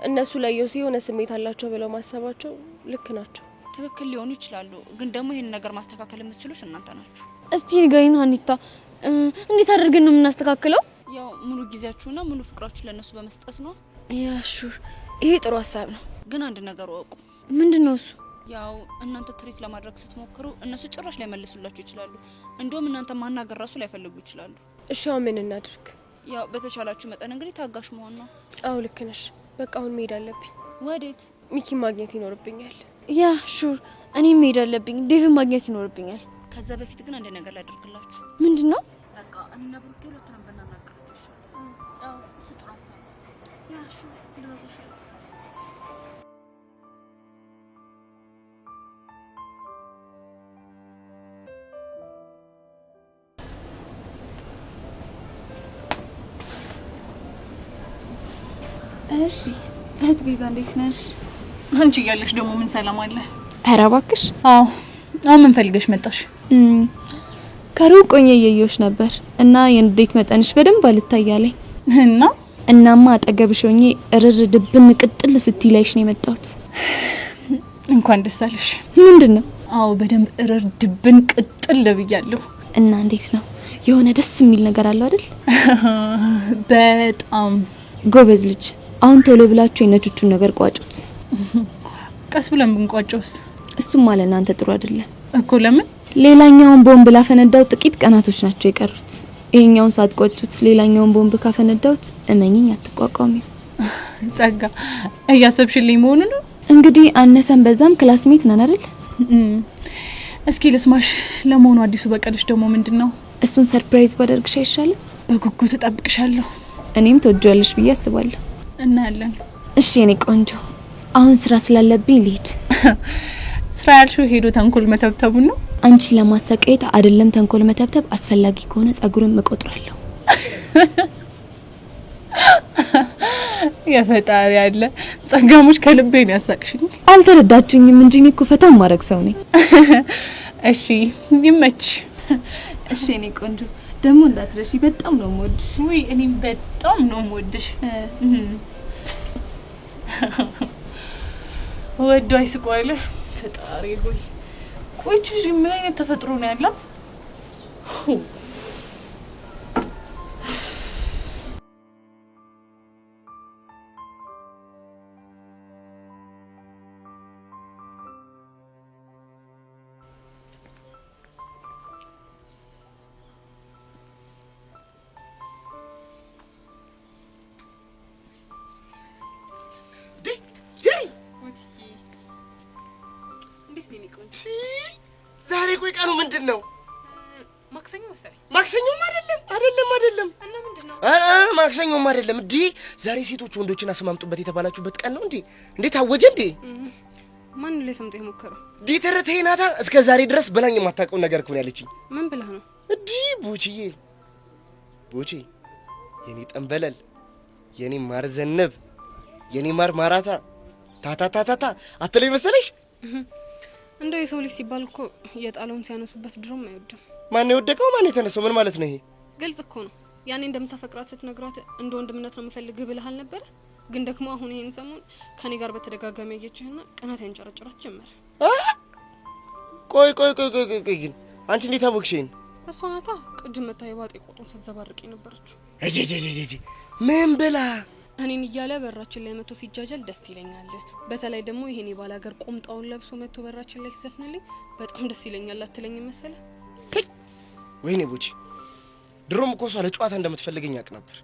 እነሱ ለዮሲ የሆነ ስሜት አላቸው ብለው ማሰባቸው ልክ ናቸው። ትክክል ሊሆኑ ይችላሉ። ግን ደግሞ ይሄን ነገር ማስተካከል የምትችሉት እናንተ ናችሁ። እስቲ ንገሪን ሀኒታ፣ እንዴት አድርገን ነው የምናስተካክለው? ያው ሙሉ ጊዜያችሁና ሙሉ ፍቅራችሁ ለነሱ በመስጠት ነው። Yeah sure፣ ይሄ ጥሩ ሀሳብ ነው። ግን አንድ ነገር እወቁ። ምንድነው እሱ? ያው እናንተ treat ለማድረግ ስትሞክሩ እነሱ ጭራሽ ላይመልሱላችሁ ይችላሉ። እንደውም እናንተ ማናገር ራሱ ላይፈልጉ ይችላሉ። እሺ አሁን ምን እናድርግ? ያው በተቻላችሁ መጠን እንግዲህ ታጋሽ መሆን ነው። አዎ ልክ ነሽ። በቃ አሁን መሄድ አለብኝ። ወዴት? ሚኪ ማግኘት ይኖርብኛል። Yeah sure፣ እኔም መሄድ አለብኝ። ዴቭን ማግኘት ይኖርብኛል። ከዛ በፊት ግን አንድ ነገር ላደርግላችሁ። ምንድነው? በቃ እነ ብሩኬ ሁለቱንም ብናናግራቸው ይሻላል። አዎ እሱ ጥሩ ሀሳብ ነው። Yeah sure፣ እንደዛ ይሻላል። እሺ እህት ቤዛ እንዴት ነሽ? አንቺ እያለሽ ደግሞ ምን ሰላም አለ? ኧረ እባክሽ። አዎ አሁን ምን ፈልገሽ መጣሽ? ከሩቅ ሆኜ እያየሁሽ ነበር እና የንዴት መጠንሽ በደንብ አልታያለኝ። እና እናማ አጠገብሽ ሆኜ እርር ድብን ቅጥል ስትይ ላይሽ ነው የመጣሁት። እንኳን ደስ አለሽ። ምንድን ነው? አዎ በደንብ እርር ድብን ቅጥል ብያለሁ። እና እንዴት ነው? የሆነ ደስ የሚል ነገር አለው አይደል? በጣም ጎበዝ ልጅ። አሁን ቶሎ ብላችሁ የነቹቹን ነገር ቋጩት። ቀስ ብለን ብንቋጨውስ? እሱም አለ እናንተ ጥሩ አይደለም እኮ። ለምን? ሌላኛውን ቦምብ ላፈነዳው ጥቂት ቀናቶች ናቸው የቀሩት። ይሄኛውን ሳትቋጩት ሌላኛውን ቦምብ ካፈነዳውት እመኝኝ አትቋቋሚው። ጸጋ እያሰብሽልኝ መሆኑ ነው። እንግዲህ አነሰን በዛም classmate ነን አይደል? እስኪ ልስማሽ። ለመሆኑ አዲሱ በቀልሽ ደግሞ ምንድነው? እሱን surprise ባደርግሽ አይሻልም? በጉጉት እጠብቅሻለሁ። እኔም ትወጂዋለሽ ብዬ አስባለሁ። እናያለን። እሺ የኔ ቆንጆ፣ አሁን ስራ ስላለብኝ ልሂድ። ስራ ያልሽው ሄዶ ተንኮል መተብተቡን ነው? አንቺን ለማሰቃየት አይደለም ተንኮል መተብተብ፣ አስፈላጊ ከሆነ ጸጉርን እቆጥራለሁ። የፈጣሪ ያለ ጸጋሞች ከልቤ ነው ያሳቅሽኝ። አልተረዳችሁኝም እንጂ እኔ እኮ ፈታ ማድረግ ሰው ነኝ። እሺ ይመች። እሺ የኔ ቆንጆ ደግሞ እንዳትረሺ፣ በጣም ነው የምወድሽ። ውይ እኔም በጣም ነው የምወድሽ። ወዶ አይስቁ አይለ ፈጣሪ ሆይ፣ ቆይ ይህች ልጅ ምን አይነት ተፈጥሮ ነው ያላት? ዛሬ ቆይ ቀኑ ምንድን ነው? ማክሰኞ መሰለኝ። ማክሰኞም አይደለም አይደለም አይደለም። እና ምንድን ነው? ማክሰኞም አይደለም። እንዴ ዛሬ ሴቶች ወንዶችን አስማምጡበት የተባላችሁበት ቀን ነው እንዴ? እንዴ ታወጀ እንዴ? ማን ላይ ሰምጦ የሞከረው? ዲተረቴ ናታ። እስከ ዛሬ ድረስ ብላኝ የማታውቀውን ነገር እኮ ነው ያለችኝ። ምን ብለህ ነው? እንዲ ቦችዬ፣ ቦቼ የኔ ጠንበለል፣ የኔ ማር ዘነብ፣ የኔ ማር ማራታ ታታታታታ አትለኝ መሰለሽ? እንደው የሰው ልጅ ሲባል እኮ የጣለውን ሲያነሱበት ድሮም አይወድም። ማን የወደቀው ማን የተነሳው? ምን ማለት ነው ይሄ? ግልጽ እኮ ነው። ያኔ እንደምታፈቅራት ስትነግራት እንደ ወንድምነት ነው የምፈልግህ ብለህ አልነበረ? ግን ደግሞ አሁን ይሄን ሰሞን ከኔ ጋር በተደጋጋሚ ያየችህና ቅናት ያንጨረጭራት ጀመረ። ቆይ ቆይ ቆይ ቆይ ቆይ ቆይ ግን አንቺ እንዴት አወቅሽ ይሄን? እሷ ናታ ቅድም መታ የባጤ ቆጡን ስትዘባርቅ የነበረችው። እጄ ምን ብላ? እኔን እያለ በራችን ላይ መጥቶ ሲጃጃል ደስ ይለኛል። በተለይ ደግሞ ይሄን የባላገር ቁምጣውን ለብሶ መጥቶ በራችን ላይ ሲዘፍንልኝ በጣም ደስ ይለኛል። አትለኝም መሰለ? ወይኔ ቦቼ፣ ድሮም እኮ እሷ ለጨዋታ እንደምትፈልገኝ አውቅ ነበር።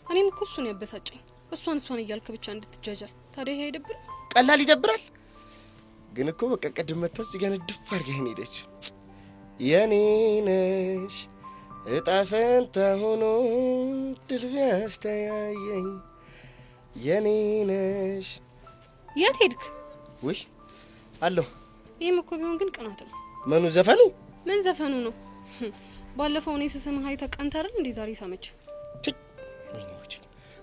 እኔም እኮ እሱን ያበሳጨኝ። እሷን እያልክ ብቻ እንድትጃጃል። ታዲያ ይሄ አይደብርም? ቀላል ይደብራል። ግን እኮ በቃ ቅድም መታ እዚህ ጋር ንድፍ አድርጋኝ ሄደች። የኔ ነሽ እጣ ፈንታ ሆኖ ድል ቢያስተያየኝ የኔ ነሽ። የት ሄድክ? ውይ አለሁ። ይህም እኮ ቢሆን ግን ቅናት ነው። ምኑ ዘፈኑ? ምን ዘፈኑ ነው? ባለፈው እኔ ስስምህ አይተህ ቀንተህ አይደል እንዴ ዛሬ ሳመች?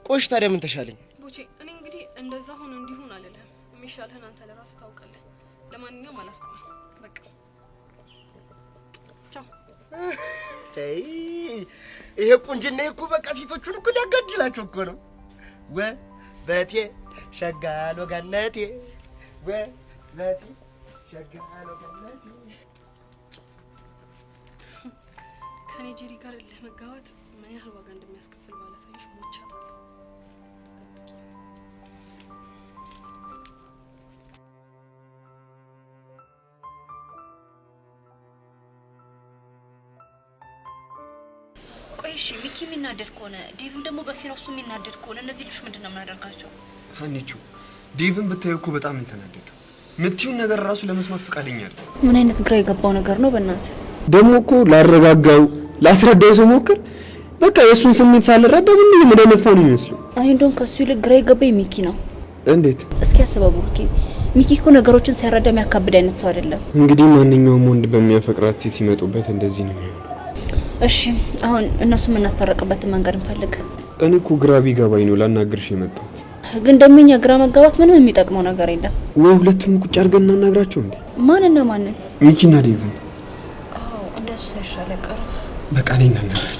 ቆሽ ታዲያ ምን ተሻለኝ? ቦቼ እኔ እንግዲህ እንደዛ ሆኖ እንዲሆን አልልህም። የሚሻልህን አንተ ለራስህ ታውቃለህ። ለማንኛውም አላስቆምም። በቃ ቻው። ይሄ ቁንጅና እኮ በቃ ሴቶቹን እኮ ሊያጋድላቸው እኮ ነው። ወበቴ ሸጋሎ ገነቴ፣ ወበቴ ሸጋሎ ገነቴ። ከኔ ጄሪ ጋር ለመጋባት ምን ያህል ዋጋ እንደሚያስከፍል ባላሳይሽ ሞቻታለሁ። ቆይ እሺ፣ ሚኪ የሚናደድ ከሆነ፣ ዴቭም ደግሞ በፊናው እሱ የሚናደድ ከሆነ እነዚህ ልጆች ምንድን ነው የምናደርጋቸው? ሀኒቹ፣ ዴቭን ብታየው እኮ በጣም ነው የተናደደው። ምትዩን ነገር ራሱ ለመስማት ፈቃደኛ አይደለም። ምን አይነት ግራ የገባው ነገር ነው በእናትህ። ደግሞ እኮ ላረጋጋው ላስረዳው ስሞክር በቃ የእሱን ስሜት ሳልረዳ ዝም ብዬ መደነፋው ነው የሚመስለው። እኔ እንደውም ከሱ ይልቅ ግራ የገባኝ ሚኪ ነው። እንዴት? እስኪ አስበው ብሩኬ፣ ሚኪ እኮ ነገሮችን ሲያረዳ የሚያካብድ አይነት ሰው አይደለም። እንግዲህ ማንኛውም ወንድ በሚያፈቅራት ሴት ሲመጡበት እንደዚህ ነው የሚሆነው። እሺ አሁን እነሱ የምናስታረቅበትን መንገድ እንፈልግ። እኔ እኮ ግራ ቢገባኝ ነው ላናግርሽ የመጣሁት። ግን ደግሞ የኛ ግራ መጋባት ምንም የሚጠቅመው ነገር የለም። ወይ ሁለቱም ቁጭ አድርገን እናናግራቸው እንዴ? ማንና ማንን? ሚኪና ዴቭን። አዎ እንደሱ ሳይሻል አይቀርም። በቃ እኔ እናናግራቸው።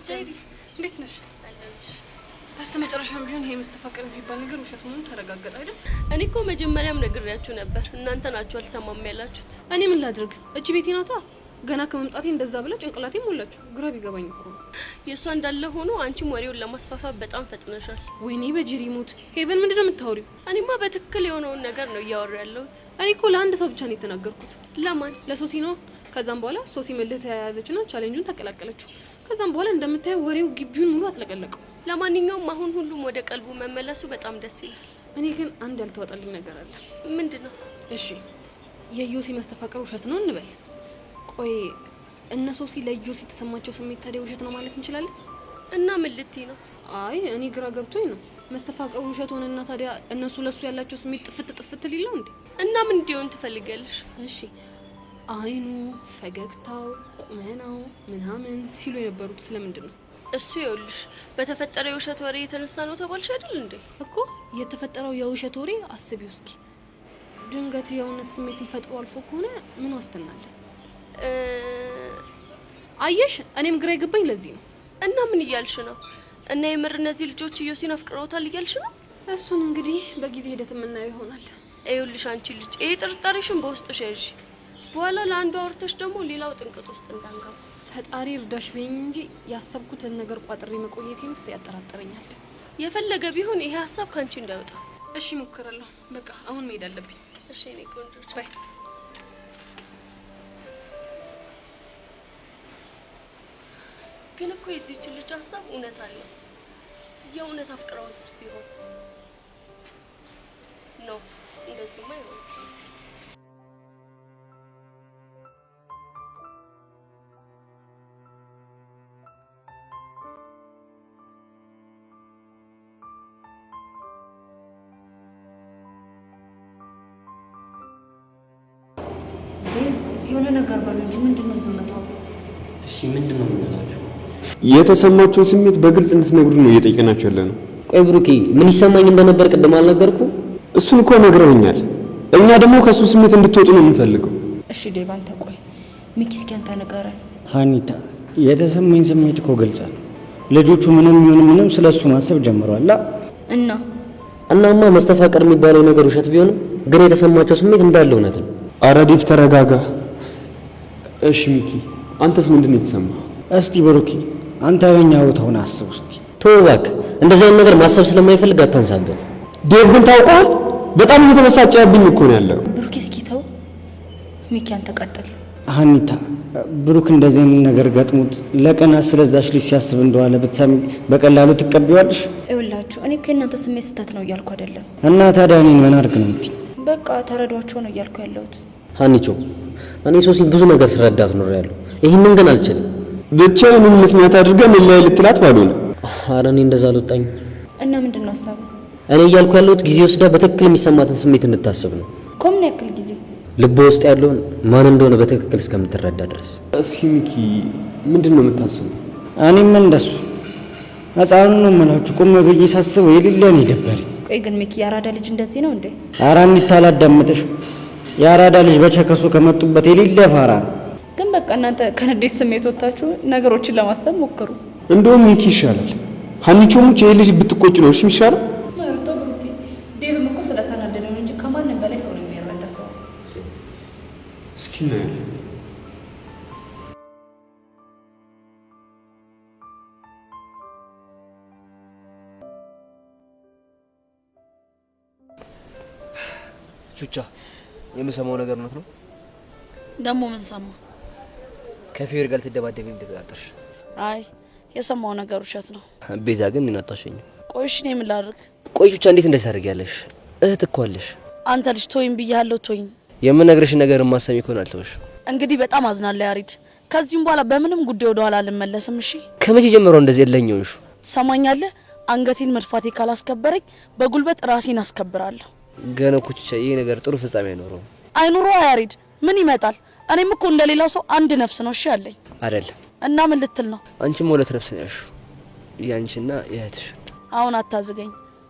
ጄሪ እንዴት ነሽ? በስተመጨረሻም ቢሆን ይሄ መስተፋቅር የሚባል ነገር ውሸት መሆኑ ተረጋገጠ አይደል? እኔ እኮ መጀመሪያም ነግሬያችሁ ነበር፣ እናንተ ናችሁ አልሰማም ያላችሁት። እኔ ምን ላድርግ? እቺ ቤቴ ናታ። ገና ከመምጣቴ እንደዛ ብላ ጭንቅላቴ ሞላችሁ። ግራ ቢገባኝ እኮ ነው። የእሷ እንዳለ ሆኖ አንቺም ወሬውን ለማስፋፋት በጣም ፈጥነሻል። ወይኔ በጄሪ ሞት! ሄቨን ምንድነው የምታወሪው? እኔማ በትክክል የሆነውን ነገር ነው እያወሩ ያለሁት። እኔ እኮ ለአንድ ሰው ብቻ ነው የተናገርኩት። ለማን? ለሶሲ ነው። ከዛም በኋላ ሶሲ መልህ ተያያዘችና challenge ኡን ተቀላቀለችው። ከዛም በኋላ እንደምታየው ወሬው ግቢውን ሙሉ አጥለቀለቀው። ለማንኛውም አሁን ሁሉም ወደ ቀልቡ መመለሱ በጣም ደስ ይላል። እኔ ግን አንድ ያልተዋጠልኝ ነገር አለ። ምንድነው? እሺ የዮሲ መስተፋቅር ውሸት ነው እንበል። ቆይ እነ ሶሲ ለዮሲ የተሰማቸው ስሜት ታዲያ ውሸት ነው ማለት እንችላለን? እና ምን ልትይ ነው? አይ እኔ ግራ ገብቶኝ ነው። መስተፋቅሩ ውሸት ሆነና ታዲያ እነሱ ለሱ ያላቸው ስሜት ጥፍት ጥፍት ሊለው እንዴ? እና ምን እንዲሆን ትፈልጊያለሽ? እሺ አይኑ፣ ፈገግታው፣ ቁመናው ምናምን ሲሉ የነበሩት ስለምንድን ነው? እሱ ይኸውልሽ በተፈጠረው የውሸት ወሬ የተነሳ ነው ተባልሽ አይደል እንዴ? እኮ የተፈጠረው የውሸት ወሬ አስቢው እስኪ። ድንገት የእውነት ስሜትን ፈጥሮ አልፎ ከሆነ ምን ዋስትና አለ? አየሽ፣ እኔም ግራ የገባኝ ለዚህ ነው። እና ምን እያልሽ ነው? እና የምር እነዚህ ልጆች ዮሲን አፍቅረውታል እያልሽ ነው? እሱን እንግዲህ በጊዜ ሂደት የምናየው ይሆናል። ይኸውልሽ አንቺ ልጅ ይሄ ጥርጣሬሽን በውስጥሽ ያዢ። በኋላ ለአንዱ አውርተሽ ደግሞ ሌላው ጥንቅጥ ውስጥ እንዳንገባ። ፈጣሪ እርዳሽ በይኝ እንጂ ያሰብኩትን ነገር ቋጥሬ መቆየቴንስ ያጠራጥረኛል። የፈለገ ቢሆን ይሄ ሀሳብ ካንቺ እንዳይወጣ። እሺ እሞክራለሁ። በቃ አሁን መሄድ አለብኝ። እሺ የኔ ቆንጆ bye። ግን እኮ የዚህች ልጅ ሀሳብ እውነት አለው። የእውነት አፍቅረውትስ ቢሆን ነው። እንደዚህማ አይሆንም። የሆነ ነገር በሉ እንጂ ምንድነው ዝምታው? እሺ ምንድነው የምንላችሁ? የተሰማቸውን ስሜት በግልጽ እንድትነግሩ ነው እየጠየቅናቸው ያለ ነው። ቆይ ብሩኬ፣ ምን ይሰማኝ እንደነበር ቅድም አልነገርኩ? እሱን እኮ ነግረውኛል። እኛ ደግሞ ከእሱ ስሜት እንድትወጡ ነው የምንፈልገው። እሺ ዴቭ አንተ ቆይ፣ ሚኪ እስኪ አንተ ንገረን። ሀኒታ፣ የተሰማኝ ስሜት እኮ ግልጽ ነው። ልጆቹ ምንም ይሁን ምንም ስለሱ ማሰብ ጀምረዋል። እና እናማ መስተፋቀር የሚባለው ነገር ውሸት ቢሆንም ግን የተሰማቸው ስሜት እንዳለ እውነት ነው። ኧረ ዴቭ ተረጋጋ። እሺ ሚኪ፣ አንተስ ምንድን ነው የተሰማህ? እስቲ ብሩኬ አንተ በኛ ቦታ ሆነህ አስብ እስቲ። ተው እባክህ፣ እንደዚህ አይነት ነገር ማሰብ ስለማይፈልግ አታንሳበት። ዴቭ ግን ታውቀዋል፣ በጣም እየተበሳጨብኝ እኮ ነው ያለው። ብሩኬ እስኪ ተው። ሚኪ አንተ ቀጥል። ሀኒታ፣ ብሩክ እንደዚህ አይነት ነገር ገጥሞት ለቀናት ስለዛች ልጅ ሲያስብ እንደዋለ ብትሰሚ በቀላሉ ትቀበይዋለሽ? ይኸውላችሁ እኔ እኮ የእናንተ ስሜት ስህተት ነው እያልኩ አይደለም። እና ታዲያ እኔን ምን አድርግ ነው የምትይኝ? በቃ ተረዷቸው ነው እያልኩ ያለሁት። ሀኒቾ፣ እኔ ሶሲን ብዙ ነገር ስረዳት ኖሬያለሁ። ይህንን ግን አልችልም። ብቻ ይህንን ምክንያት አድርገን እንለያይ ልትላት ባልሆነ። ኧረ እኔ እንደዛ አልወጣኝም። እና ምንድን ነው ሀሳቡ? እኔ እያልኩ ያለሁት ጊዜ ወስዳ በትክክል የሚሰማትን ስሜት እንድታስብ ነው። እኮ ምን ያክል ጊዜ? ልቧ ውስጥ ያለውን ማን እንደሆነ በትክክል እስከምትረዳ ድረስ። እስኪ ሚኪ ምንድን ነው የምታስበው? እኔም እንደሱ ህፃኑ ነው የምላችሁ። ቆም ብዬ ሳስበው የሌለ ነው የደበረኝ። ቆይ ግን ሚኪ የአራዳ ልጅ እንደዚህ ነው እንዴ? ኧረ እኒታ አላዳምጥሽም። የአራዳ ልጅ በቸከሱ ከመጡበት የሌለ ፋራ ነው። ግን በቃ እናንተ ከንዴት ስሜት ወጥታችሁ ነገሮችን ለማሰብ ሞክሩ። እንደውም ሚኪ ይሻላል። ሀኒቾ ሙች ይሄ ልጅ ብትቆጭ ነው እሺ የሚሻለው። መርጦ ብሩኬ፣ ዴቭም እኮ ስለተናደደ ነው እንጂ ከማንም በላይ ሰው ነው የሚረዳ ሰው። እስኪ እናያለን። ቹቻ የምሰማው ነገር እውነት ነው? ደግሞ ምን ሰማ? ከፊዮሪ ጋር ልትደባደቢ ተቀጣጠርሽ? አይ የሰማው ነገር ውሸት ነው። ቤዛ ግን እኔን አታሸኝም። ቆይ እሺ እኔ ምን ላድርግ? ቆይ ቹቻ እንዴት እንደዚህ ታደርጊያለሽ? እህት እኮ አለሽ። አንተ ልጅ ተወኝ ብያለሁ፣ ተወኝ። የምነግርሽን ነገር የማሰሚ ከሆነ አልተወሽም። እንግዲህ በጣም አዝናለሁ ያሬድ። ከዚህም በኋላ በምንም ጉዳይ ወደ ኋላ አልመለስም። እሺ ከመቼ ጀምሮ እንደዚህ እልኸኛ ሆንሽ? ትሰማኛለህ? አንገቴን መድፋቴ ካላስከበረኝ በጉልበት ራሴን አስከብራለሁ። ገና እኮ ቹቻ ይሄ ነገር ጥሩ ፍጻሜ አይኖረውም። አይኑሮ ያሬድ፣ ምን ይመጣል? እኔም እኮ እንደሌላው ሰው አንድ ነፍስ ነው እሺ ያለኝ። አይደለም። እና ምን ልትል ነው? አንቺም ሁለት ነፍስ ነው ያልሽው፣ ያንቺና የእህትሽ። አሁን አታዝገኝ።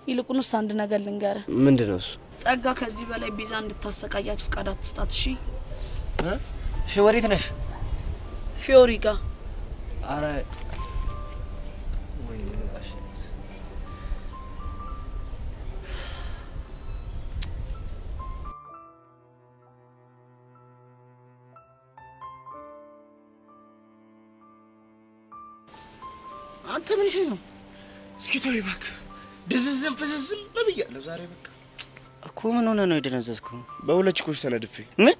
ይልቁንስ አንድ ነገር ልንገርህ። ምንድን ነው እሱ? ጸጋ ከዚህ በላይ ቤዛ እንድታሰቃያት ፍቃድ አትስጣት። እሺ? እሺ ወዴት ነሽ? ፊዮሪ ጋ። ኧረ ወይኔ ጋሽ አንተ ምን ሽ ነው? እስኪ ተወኝ እባክህ። ድዝዝም ፍዝዝም ብያለሁ ዛሬ በቃ። እኮ ምን ሆነ ነው የደነዘዝከው? በሁለት ቺኮች ተነድፌ። ምን?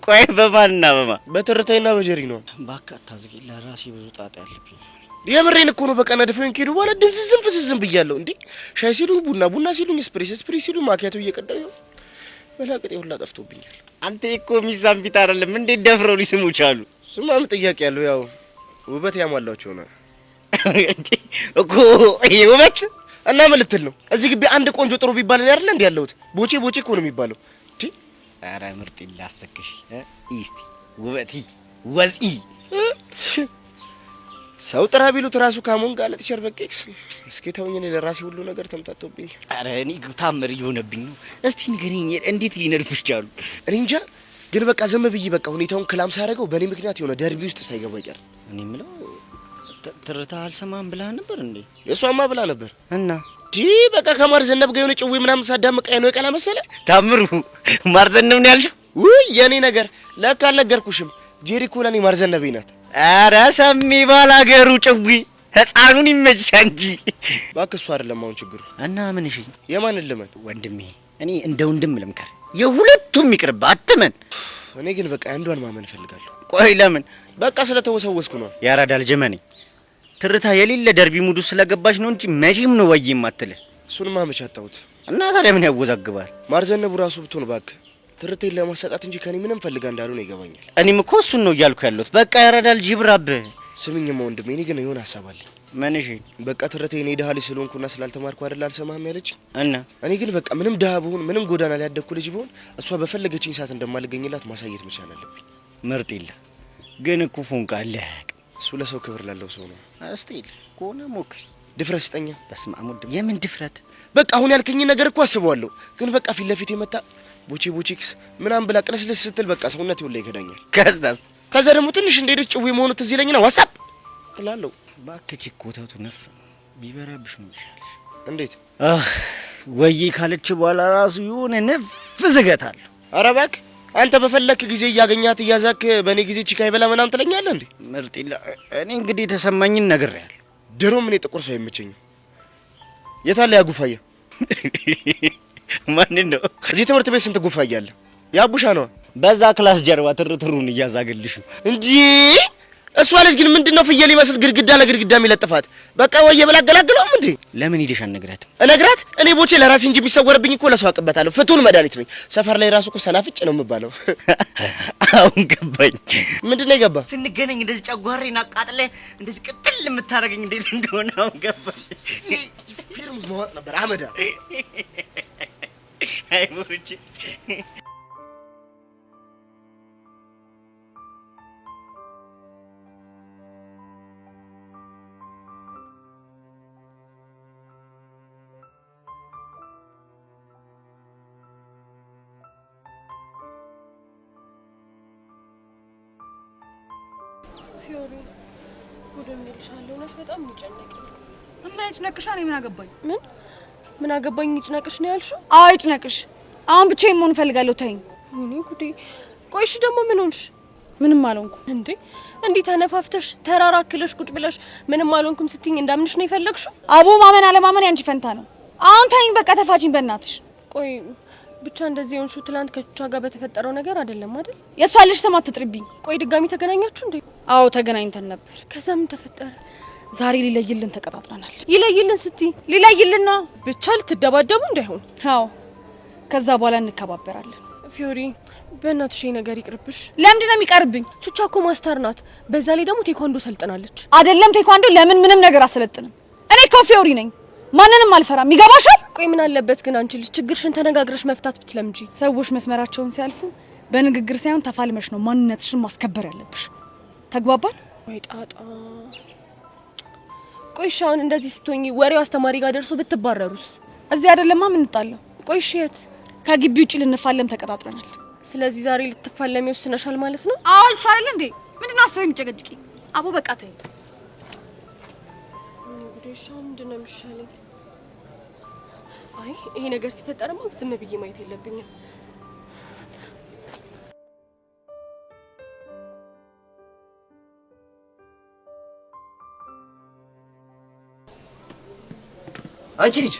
ቆይ በማንና በማ? በትርታይና በጀሪ ነው። እባክህ አታዝጊ፣ ለራሴ ብዙ ጣጣ ያለብኝ። የምሬን እኮ ነው። በቃ ነድፈውኝ ከሄዱ በኋላ ድንዝዝም ፍዝዝም ብያለሁ። እንዴ ሻይ ሲሉኝ ቡና፣ ቡና ሲሉኝ ስፕሬስ፣ ስፕሬስ ሲሉኝ ማኪያቶ እየቀዳሁ ይኸው መላቅጤ ሁላ ጠፍቶብኛል። አንተ እኮ ሚዛን ፊት አይደለም፣ እንዴት ደፍረው ሊስሙ ቻሉ? ስማ ምን ጥያቄ ያለው፣ ያው ውበት ያሟላቸው ነው እኮ ይሄ ውበት። እና ምን ልትል ነው? እዚህ ግቢ አንድ ቆንጆ ጥሩ ቢባል እኔ አይደለ እንዴ ያለሁት? ቦቼ ቦቼ እኮ ነው የሚባለው። እንዴ ኧረ ምርጥ ላሰክሽ እስቲ ውበቲ ወዚ ሰው ጥራ ቢሉት ራሱ ካሞን ጋር ለቲቸር በቄክስ። እስኪ ተውኝ፣ እኔ ለራሴ ሁሉ ነገር ተምታቶብኛል። ኧረ እኔ ታምር እየሆነብኝ ነው። እስቲ ንገሪኝ፣ እንዴት ሊነድፉሽ ቻሉ? እኔ እንጃ፣ ግን በቃ ዝም ብዬ በቃ ሁኔታውን ክላም ሳደርገው በእኔ ምክንያት የሆነ ደርቢ ውስጥ ሳይገባ አይቀር። እኔ የምለው ትርታ አልሰማህም ብላ ነበር እንዴ? እሷማ ብላ ነበር። እና ዲ በቃ ከማር ዘነብ ጋር የሆነ ጭዌ ምናምን ሳዳምቅ ነው የቀላ መሰለ። ታምሩ ማር ዘነብ ነው ያልሽው? ውይ የኔ ነገር ለካ አልነገርኩሽም። ጄሪ እኮ ለኔ ማር ዘነበኝ ናት። ኧረ ሰሚ ባላገሩ ጭዊ ህፃኑን ይመችሻ እንጂ። እባክህ እሱ አይደለም አሁን ችግሩ። እና ምን? እሺ የማንን ልመን? ወንድሜ እኔ እንደ ወንድም ልምከር፣ የሁለቱም ይቅርብህ፣ አትመን። እኔ ግን በቃ አንዷን ማመን እፈልጋለሁ። ቆይ ለምን? በቃ ስለተወሰወስኩ ነው። ያራዳ ልጅ እመነኝ፣ ትርታ የሌለ ደርቢ ሙዱ ስለገባች ነው እንጂ መቼም ነው ወይ የማትልህ። እሱንማ መች አጣሁት። እና ታዲያ ምን ያወዛግባል? ማርዘነቡ ራሱ ብትሆን እባክህ ትርቴን ለማሰጣት እንጂ ከኔ ምንም ፈልጋ እንዳልሆነ ይገባኛል። እኔም እኮ እሱን ነው እያልኩ ያለሁት። በቃ ያራዳ ልጅ ይብራብህ። ስሚኝማ ወንድሜ፣ እኔ ግን የሆነ ሀሳብ አለኝ። ምን? እሺ በቃ ትርቴ እኔ ድሃ ልጅ ስለሆንኩና ስላልተማርኩ አይደል አልሰማህም ያለችኝ? እና እኔ ግን በቃ ምንም ድሃ ብሆን ምንም ጎዳና ላይ ያደግኩ ልጅ ብሆን እሷ በፈለገችኝ ሰዓት እንደማልገኝላት ማሳየት መቻል አለብኝ። ምርጥ የለ ግን እኮ ፎንቃ አለ። እሱ ለሰው ክብር ላለው ሰው ነው። እስቲ ከሆነ ሞክሪ። ድፍረት ስጠኛ። በስመ አብ ወልድ፣ የምን ድፍረት? በቃ አሁን ያልከኝ ነገር እኮ አስበዋለሁ፣ ግን በቃ ፊት ለፊት የመጣ ቦቼ ቦቼክስ ምናምን ብላ ቅልስልስ ስትል በቃ ሰውነቴ ሁላ ይከዳኛል። ከዛስ? ከዛ ደግሞ ትንሽ እንደሄደች ጭዌ መሆኑ ትዝ ይለኝና what's up እላለሁ። እባክህ ቺኮ ተውቱ ነፍ ቢበራብሽ ነው ይሻልሽ። እንዴት? አህ ወይ ካለች በኋላ ራሱ የሆነ ነፍ ዝገት አለው። ኧረ እባክህ አንተ በፈለክ ጊዜ እያገኛት እያዛክ በእኔ ጊዜ ቺካ ይበላ ምናምን ትለኛለህ እንዴ? ምርጥ ይላ እኔ እንግዲህ የተሰማኝን ነግሬሃለሁ። ድሮም እኔ ጥቁር ሰው አይመቸኝም። የታለ ያ ጉፋያ? ማንን ነው? እዚህ ትምህርት ቤት ስንት ጉፋያ አለ? ያቡሻ ነው። በዛ class ጀርባ ትርትሩን እያዛገልሽ ነው እንጂ እሷ ልጅ ግን ምንድነው ፍየል ይመስል ግድግዳ ለግድግዳ የሚለጥፋት? በቃ ወይ ብላ አገላግለውም እንዴ? ለምን ሂደሽ አልነግራትም? እነግራት? እኔ ቦቼ ለራሴ እንጂ የሚሰወርብኝ እኮ ለሰው አቅበታለሁ። ፍቱን መድኃኒት ነኝ። ሰፈር ላይ ራሱ እኮ ሰናፍጭ ነው የምባለው። አሁን ገባኝ። ምንድነው የገባ? ስንገናኝ እንደዚህ ጨጓራዬን አቃጥለህ እንደዚህ ቅጥል የምታደርገኝ እንዴት እንደሆነ አሁን ገባሽ። ፊርሙዝ መዋጥ ነበር አመዳ። አይ ቦቼ። ፊዮሪ ጉድም እልሻለሁ። እውነት በጣም ነው የጨነቀኝ። እና ይጭነቅሻ? እኔ ምን አገባኝ? ምን ምን አገባኝ? ይጭነቅሽ ነው ያልሽው? አዎ ይጭነቅሽ። አሁን ብቻዬን መሆን እፈልጋለሁ። ተይኝ። ወይኔ ጉዴ! ቆይ እሺ ደግሞ ምን ሆንሽ? ምንም አልሆንኩም። እንዴ እንዲህ ተነፋፍተሽ ተራራ አክለሽ ቁጭ ብለሽ ምንም አልሆንኩም ስትይኝ እንዳምንሽ ነው የፈለግሽው? አቦ ማመን አለማመን ያንቺ ፈንታ ነው። አሁን ተይኝ በቃ፣ ተፋችኝ በእናትሽ። ቆይ ብቻ እንደዚህ የሆንሽው ትላንት ከቹቻ ጋር በተፈጠረው ነገር አይደለም አይደል? የእሷ ልጅ ስም አትጥሪብኝ። ቆይ ድጋሚ ተገናኛችሁ እንዴ? አዎ ተገናኝተን ነበር። ከዛ ምን ተፈጠረ? ዛሬ ሊለይልን ተቀጣጥረናል። ይለይልን ስትይ? ሊለይልን ነው። ብቻ ልትደባደቡ እንዳይሆን። አዎ ከዛ በኋላ እንከባበራለን። ፊዮሪ በእናትሽ ይሄ ነገር ይቅርብሽ። ለምንድን ነው የሚቀርብኝ? ቹቻ እኮ master ናት። በዛ ላይ ደግሞ ቴኳንዶ ሰልጥናለች። አይደለም ቴኳንዶ፣ ለምን ምንም ነገር አሰለጥንም። እኔ እኮ ፊዮሪ ነኝ፣ ማንንም አልፈራም። ይገባሻል? ቆይ ምን አለበት ግን አንቺ ልጅ ችግርሽን ተነጋግረሽ መፍታት ብትለምጂ። ሰዎች መስመራቸውን ሲያልፉ በንግግር ሳይሆን ተፋልመሽ ነው ማንነትሽን ማስከበር ያለብሽ። ተግባባን? ወይ ጣጣ። ቆይ እሺ አሁን እንደዚህ ስትሆኚ ወሬው አስተማሪ ጋር ደርሶ ብትባረሩስ? እዚህ አይደለማ የምንጣለው። ቆይ እሺ የት? ከግቢ ውጪ ልንፋለም ተቀጣጥረናል። ስለዚህ ዛሬ ልትፋለሚ ወስነሻል ማለት ነው? አዎ አልኩሽ አይደል እንዴ? ምንድነው አስበሽ የምትጨቀጭቂኝ? አቦ በቃ ተይኝ። እንግዲህ እሺ አሁን ምንድን ነው የሚሻለኝ? አይ ይሄ ነገር ሲፈጠርማ ዝም ብዬ ማየት የለብኝም። አንቺ ልጅ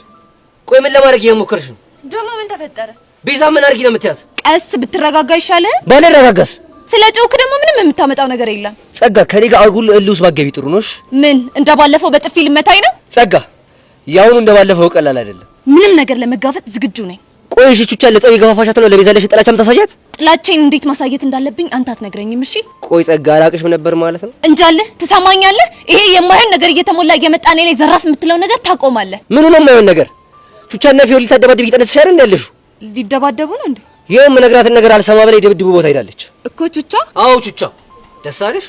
ቆይ ምን ለማድረግ እየሞከርሽ ነው? ደግሞ ምን ተፈጠረ? ቤዛ ምን አድርጊ ነው የምትያት? ቀስ ብትረጋጋ ይሻላል። ባልረጋጋስ? ስለ ጮክ ደግሞ ምንም የምታመጣው ነገር የለም። ጸጋ ከኔ ጋር አጉል እልህ ውስጥ ባትገቢ ጥሩ ነው። እሺ? ምን እንደባለፈው በጥፊ ልመታኝ ነው? ጸጋ ያሁኑ እንደባለፈው ቀላል አይደለም። ምንም ነገር ለመጋፈጥ ዝግጁ ነኝ። ቆይ እሺ ቹቻ ለጸብ የገፋፋሻት ነው ለቤዛ ያለሽን ጥላቻ የምታሳያት? ጥላቻዬን እንዴት ማሳየት እንዳለብኝ አንተ አትነግረኝም። እሺ? ቆይ ጸጋ አላቅሽም ነበር ማለት ነው? እንጃለህ። ትሰማኛለህ? ይሄ የማይሆን ነገር እየተሞላ እየመጣ እኔ ላይ ዘራፍ የምትለው ነገር ታቆማለህ። ምኑ ነው የማይሆን ነገር? ቹቻና ፊዮሪ ልታደባድብ እየጠነሰስሽ አይደል እንዴ ያለሽው? ሊደባደቡ ነው እንዴ? ይኸው የምነግራትን ነገር አልሰማ ብላ የድብድቡ ቦታ ሄዳለች እኮ ቹቻ። አዎ ቹቻ። ደስ አለሽ?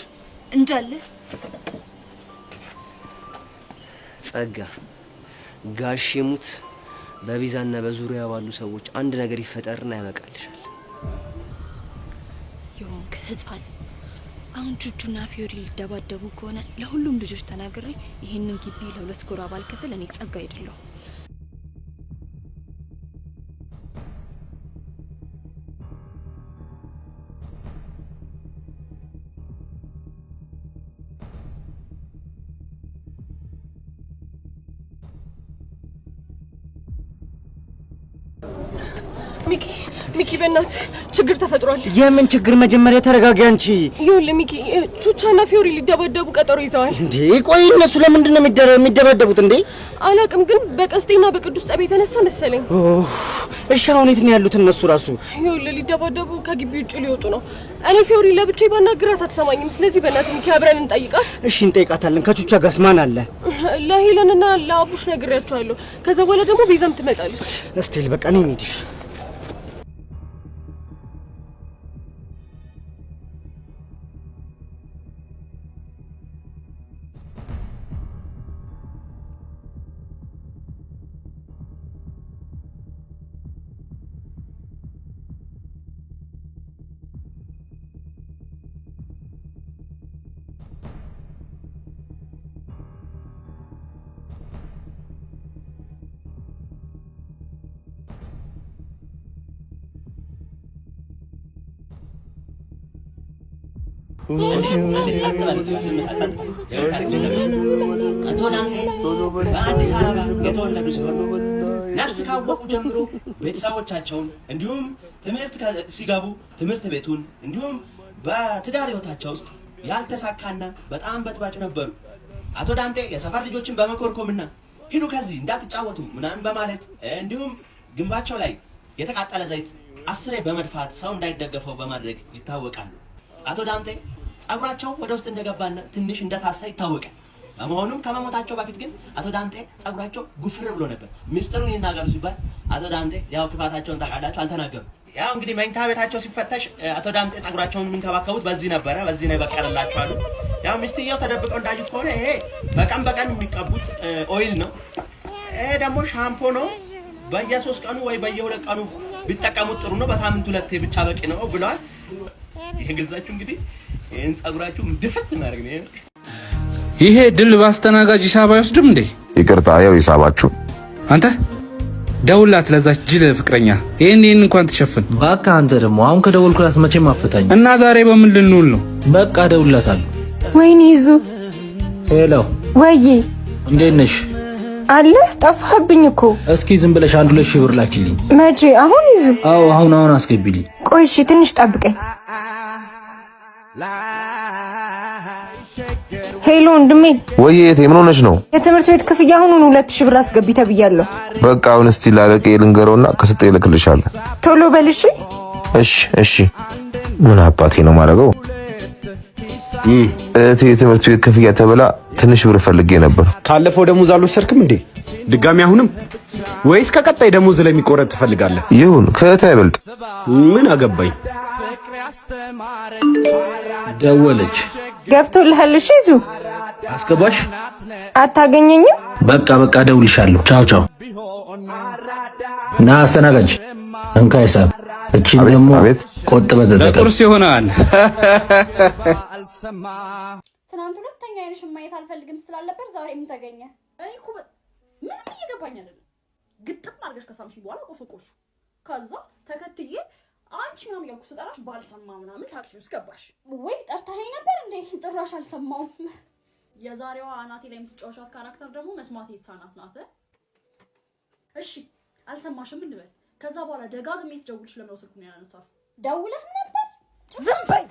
እንጃለህ። ጸጋ ጋሼ ሙት በቤዛና በዙሪያ ባሉ ሰዎች አንድ ነገር ይፈጠርና ያበቃልሻል። የሆንክ ህፃን አሁን ቹቹና ፊዮሪ ሊደባደቡ ከሆነ ለሁሉም ልጆች ተናግሬ ይህንን ግቢ ለሁለት ጎራ ባልከፍል እኔ ጸጋ አይደለሁም። ሚኪ ሚኪ በእናትህ ችግር ተፈጥሯል። የምን ችግር? መጀመሪያ ተረጋጊ አንቺ። ይኸውልህ ሚኪ ቹቻና ፊዮሪ ሊደባደቡ ቀጠሮ ይዘዋል። እንዴ ቆይ እነሱ ለምንድን ነው የሚደባደቡት እንዴ? አላውቅም፣ ግን በቀስቴና በቅዱስ ጸብ የተነሳ መሰለኝ። እሺ አሁን የት ነው ያሉት እነሱ ራሱ? ይኸውልህ ሊደባደቡ ከግቢ ውጭ ሊወጡ ነው። እኔ ፊዮሪ ለብቻዬ ባናግራት አትሰማኝም። ስለዚህ በእናትህ ሚኪ አብረን እንጠይቃት። እሺ እንጠይቃታለን። ከቹቻ ጋርስ ማን አለ? ለሄለንና ለአቡሽ ነግሬያቸዋለሁ። ከዛ በኋላ ደግሞ ቤዛም ትመጣለች። እስቲ በቃ እኔ እንሂድ። አቶ ላምጤ በአዲስ አበባ የተወለዱ ሲሆን ነፍስ ካወቁ ጀምሮ ቤተሰቦቻቸውን እንዲሁም ትምህርት ሲገቡ ትምህርት ቤቱን እንዲሁም በትዳር ሕይወታቸው ውስጥ ያልተሳካና በጣም በጥባጭ ነበሩ። አቶ ዳምጤ የሰፈር ልጆችን በመኮርኮምና ሂዱ ከዚህ እንዳትጫወቱ ምናምን በማለት፣ እንዲሁም ግንባቸው ላይ የተቃጠለ ዘይት 10 በመድፋት ሰው እንዳይደገፈው በማድረግ ይታወቃሉ። አቶ ዳምጤ ጸጉራቸው ወደ ውስጥ እንደገባና ትንሽ እንደሳሳ ይታወቃል። በመሆኑም ከመሞታቸው በፊት ግን አቶ ዳምጤ ጸጉራቸው ጉፍር ብሎ ነበር። ሚስጥሩን ይናገሩ ሲባል አቶ ዳምጤ ያው ክፋታቸውን ታውቃላችሁ፣ አልተናገሩም። ያው እንግዲህ መኝታ ቤታቸው ሲፈተሽ አቶ ዳምጤ ጸጉራቸውን የሚንከባከቡት በዚህ ነበረ፣ በዚህ ነው የበቀለላቸው አሉ። ያው ሚስትየው ተደብቀው እንዳዩት ከሆነ ይሄ በቀን በቀን የሚቀቡት oil ነው። ይሄ ደግሞ ሻምፖ ነው። በየ3 ቀኑ ወይ በየ2 ቀኑ ቢጠቀሙት ጥሩ ነው። በሳምንት ሁለቴ ብቻ በቂ ነው ብለዋል። ይሄ ገዛችሁ እንግዲህ ይሄን ጸጉራችሁ ድፍት ማድረግ ነው። ይሄ ድል በአስተናጋጅ ሂሳብ አይወስድም እንዴ? ይቅርታ፣ ያው ሂሳባችሁ። አንተ ደውላት ለዛች ጅል ፍቅረኛ፣ ይሄን ይሄን እንኳን ትሸፍን። እባክህ አንተ ደግሞ አሁን ከደወልኩላት መቼም አፈታኝ። እና ዛሬ በምን ልንውል ነው? በቃ እደውልላታለሁ። ወይኔ ይዙ። Hello። ወይዬ። እንዴት ነሽ? አለህ? ጠፋህብኝ እኮ። እስኪ ዝም ብለሽ 1-2 ሺህ ብር ላኪልኝ። መቼ? አሁን ይዙ? አዎ፣ አሁን አሁን አስገቢልኝ። ቆይ እሺ፣ ትንሽ ጠብቀኝ። Hello ወንድሜ። ወይ እህቴ፣ ምን ሆነሽ ነው? የትምህርት ቤት ክፍያ አሁኑን 2000 ብር አስገቢ ተብያለሁ። በቃ አሁን እስቲ ላለቄ ልንገረውና ከስጤ እልክልሻለሁ። ቶሎ በል እሺ። እሺ። ምን አባቴ ነው ማድረገው? እህቴ፣ የትምህርት ቤት ክፍያ ተብላ ትንሽ ብር ፈልጌ ነበር። ካለፈው ደሞዝ አልወሰድክም እንዴ? ድጋሚ አሁንም ወይስ ከቀጣይ ደሞዝ ላይ የሚቆረጥ ትፈልጋለህ? ይሁን፣ ከእህቴ አይበልጥ። ምን አገባኝ። ደወለች። ገብቶልሃል? እሺ ይዙ። አስገባሽ? አታገኘኝም? በቃ በቃ እደውልልሻለሁ። ቻው ቻው። ና አስተናጋጅ፣ እንካ ሂሳብ። እቺን ደግሞ ቆጥበህ ተጠቀም። ለቁርስ ይሆናል። ትናንት ሁለተኛ አይንሽን ማየት አልፈልግም ስትላልነበር ዛሬ ምን ተገኘ? እኔ እኮ ምንም እየገባኝ አይደለም። ግጥም አድርገሽ ከሳምሽኝ በኋላ ቆፈቆሹ። ከዛ ተከትዬ አንቺ ምናምን እያልኩ ስጠራሽ ባልሰማ ምናምን ታክሲ ውስጥ ገባሽ። ወይ ጠርታኸኝ ነበር እንዴ? ጭራሽ አልሰማውም። የዛሬዋ አናቴ ላይ የምትጫወሻት character ደግሞ መስማት የተሳናት ናት። እሺ አልሰማሽም እንበል። ከዛ በኋላ ደጋግሜ ስደውልሽ ለምን ስልኩን ያላነሳሽው? ደውለህ ነበር? ዝም በይ።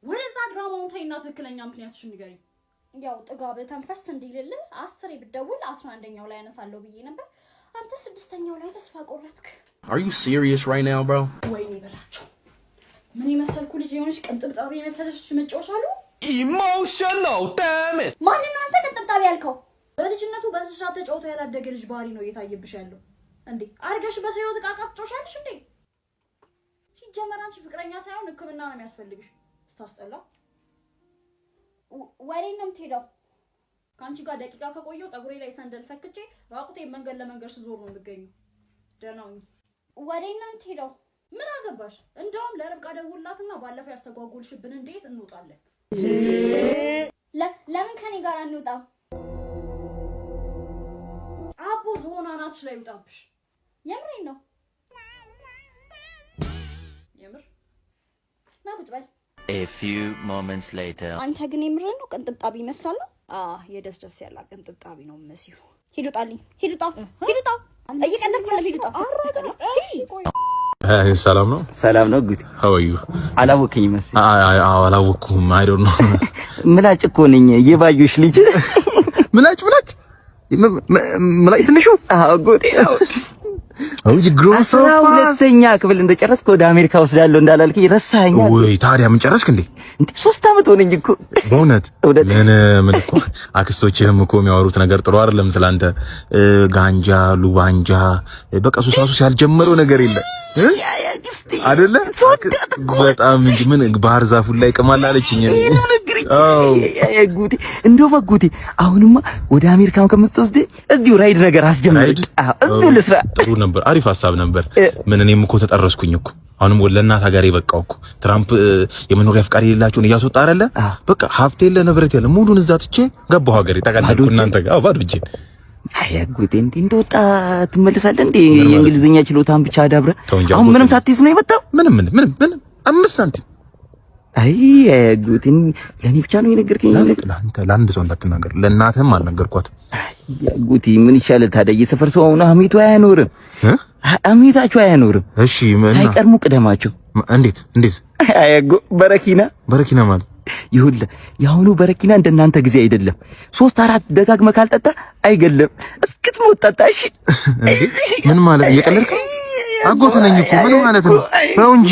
ወደዛ ድራማውን ተይና ትክክለኛ ምክንያትሽን ንገሪኝ። ያው ጥጋብ ተንፈስ እንዲልልህ 10 ብደውል 11ኛው ላይ አነሳለሁ ብዬ ነበር። አንተ ስድስተኛው ላይ ተስፋ ቆረጥክ። Are you serious right now, bro? ወይኔ በላቸው። ምን የመሰልኩ ልጅ የሆነች ቅንጥብጣቢ የመሰለች መጫወቻ አሉ። Emotional, damn it! ማንን ነው አንተ ቅንጥብጣቢ ያልከው? በልጅነቱ በስርዓት ተጫውቶ ያላደገ ልጅ ባህሪ ነው እየታየብሽ ያለው። እንዴ አድርገሽ በሰው ህይወት ዕቃ ዕቃ ትጫወቻለሽ እንዴ? ሲጀመር አንቺ ፍቅረኛ ሳይሆን ሕክምና ነው የሚያስፈልግሽ። ስታስጠላ። ወዴት ነው የምትሄደው? ከአንቺ ጋር ደቂቃ ከቆየው ፀጉሬ ላይ ሰንደል ሰክቼ ራቁቴን መንገድ ለመንገድ ስዞር ነው የምገኘው። ደህና ሁኚ። ወዴት ነው የምትሄደው? ምን አገባሽ? እንደውም ለርብቃ ደውልላትና ባለፈው ያስተጓጎልሽብን እንዴት እንወጣለን። ለምን ከኔ ጋር አንወጣም? አቦ ዝሆን አናትሽ ላይ ይውጣብሽ። የምሬን ነው። የምር። ና ቁጭ በል። A few moments later. አንተ ግን የምርህን ነው? ቅንጥብጣቢ ይመስላል። የደስ ደስ ያላ ቅንጥብጣቢ ነው መሲሁ። ሂድ ውጣልኝ! ሂድ ውጣ! ሂድ ውጣ! እየቀለድኩ ነው። ሂድ ውጣ! ሰላም ነው። ሰላም ነው ጉድ። How are you? አላወቅኝ መሰለኝ። አዎ፣ አላወቅኩህም። I don't know. ምላጭ እኮ ነኝ፣ የባዩሽ ልጅ። ምላጭ ምላጭ ምላጭ ትንሹ? አዎ ጉዴ ነው። 12ኛ ክፍል እንደጨረስክ ወደ አሜሪካ ወስዳለሁ እንዳላልከኝ ረሳኸኝ? ወይ ታዲያ ምን ጨረስክ እንዴ? 3 ዓመት ሆነኝ እኮ። በእውነት? ምን ምን እኮ አክስቶችህም እኮ የሚያወሩት ነገር ጥሩ አይደለም ስላንተ። ጋንጃ፣ ሉባንጃ፣ በቃ ሱሳሱስ ያልጀመረው ነገር የለም አይደለ? በጣም እንጂ ምን ባህር ዛፉን ላይ ቅማል አለችኝ። አጎቴ፣ እንደውም አጎቴ አሁንማ ወደ አሜሪካን ከምትወስደኝ እዚሁ ride ነገር አስጀምረኝ። እዚሁ ልስራ። ጥሩ ነበር፣ አሪፍ ሀሳብ ነበር። ምን እኔም እኮ ተጠረስኩኝ እኮ፣ አሁንም ወደ ለእናት ሀገሬ በቃው እኮ። ትራምፕ የመኖሪያ ፍቃድ የሌላቸውን እያስወጣ አይደለ? በቃ ሀብት የለ ንብረት የለ ሙሉን እዛ ትቼ ገባሁ ሀገሬ፣ ጠቀለልኩ እናንተ ጋር። አዎ፣ ባዶ እጄን። አይ አጎቴ፣ እንዴ እንደወጣ ትመለሳለህ እንዴ? የእንግሊዝኛ ችሎታን ብቻ አዳብረህ አሁን ምንም ሳትይዝ ነው የመጣው? ምንም ምንም ምንም ምንም 5 ሳንቲም። አይ አጎቴ፣ ለኔ ብቻ ነው የነገርከኝ? ለአንተ ለአንድ ሰው እንዳትናገር፣ ለእናትህም አልነገርኳትም። አጎቴ፣ ምን ይሻላል ታዲያ? የሰፈር ሰው አሁን ሀሜቱ አያኖርም፣ ሀሜታቸው አያኖርም። እሺ ሳይቀድሙ ቅደማቸው። እንዴት እንዴት? አይ አጎ፣ በረኪና። በረኪና ማለት? ይኸውልህ የአሁኑ በረኪና እንደናንተ ጊዜ አይደለም። ሶስት አራት ደጋግመህ ካልጠጣ አይገልም። እስክትሞት ጠጣ። እሺ። ምን ማለት፣ እየቀለድክ ነው? አጎት ነኝ እኮ፣ ምን ማለት ነው? ተው እንጂ።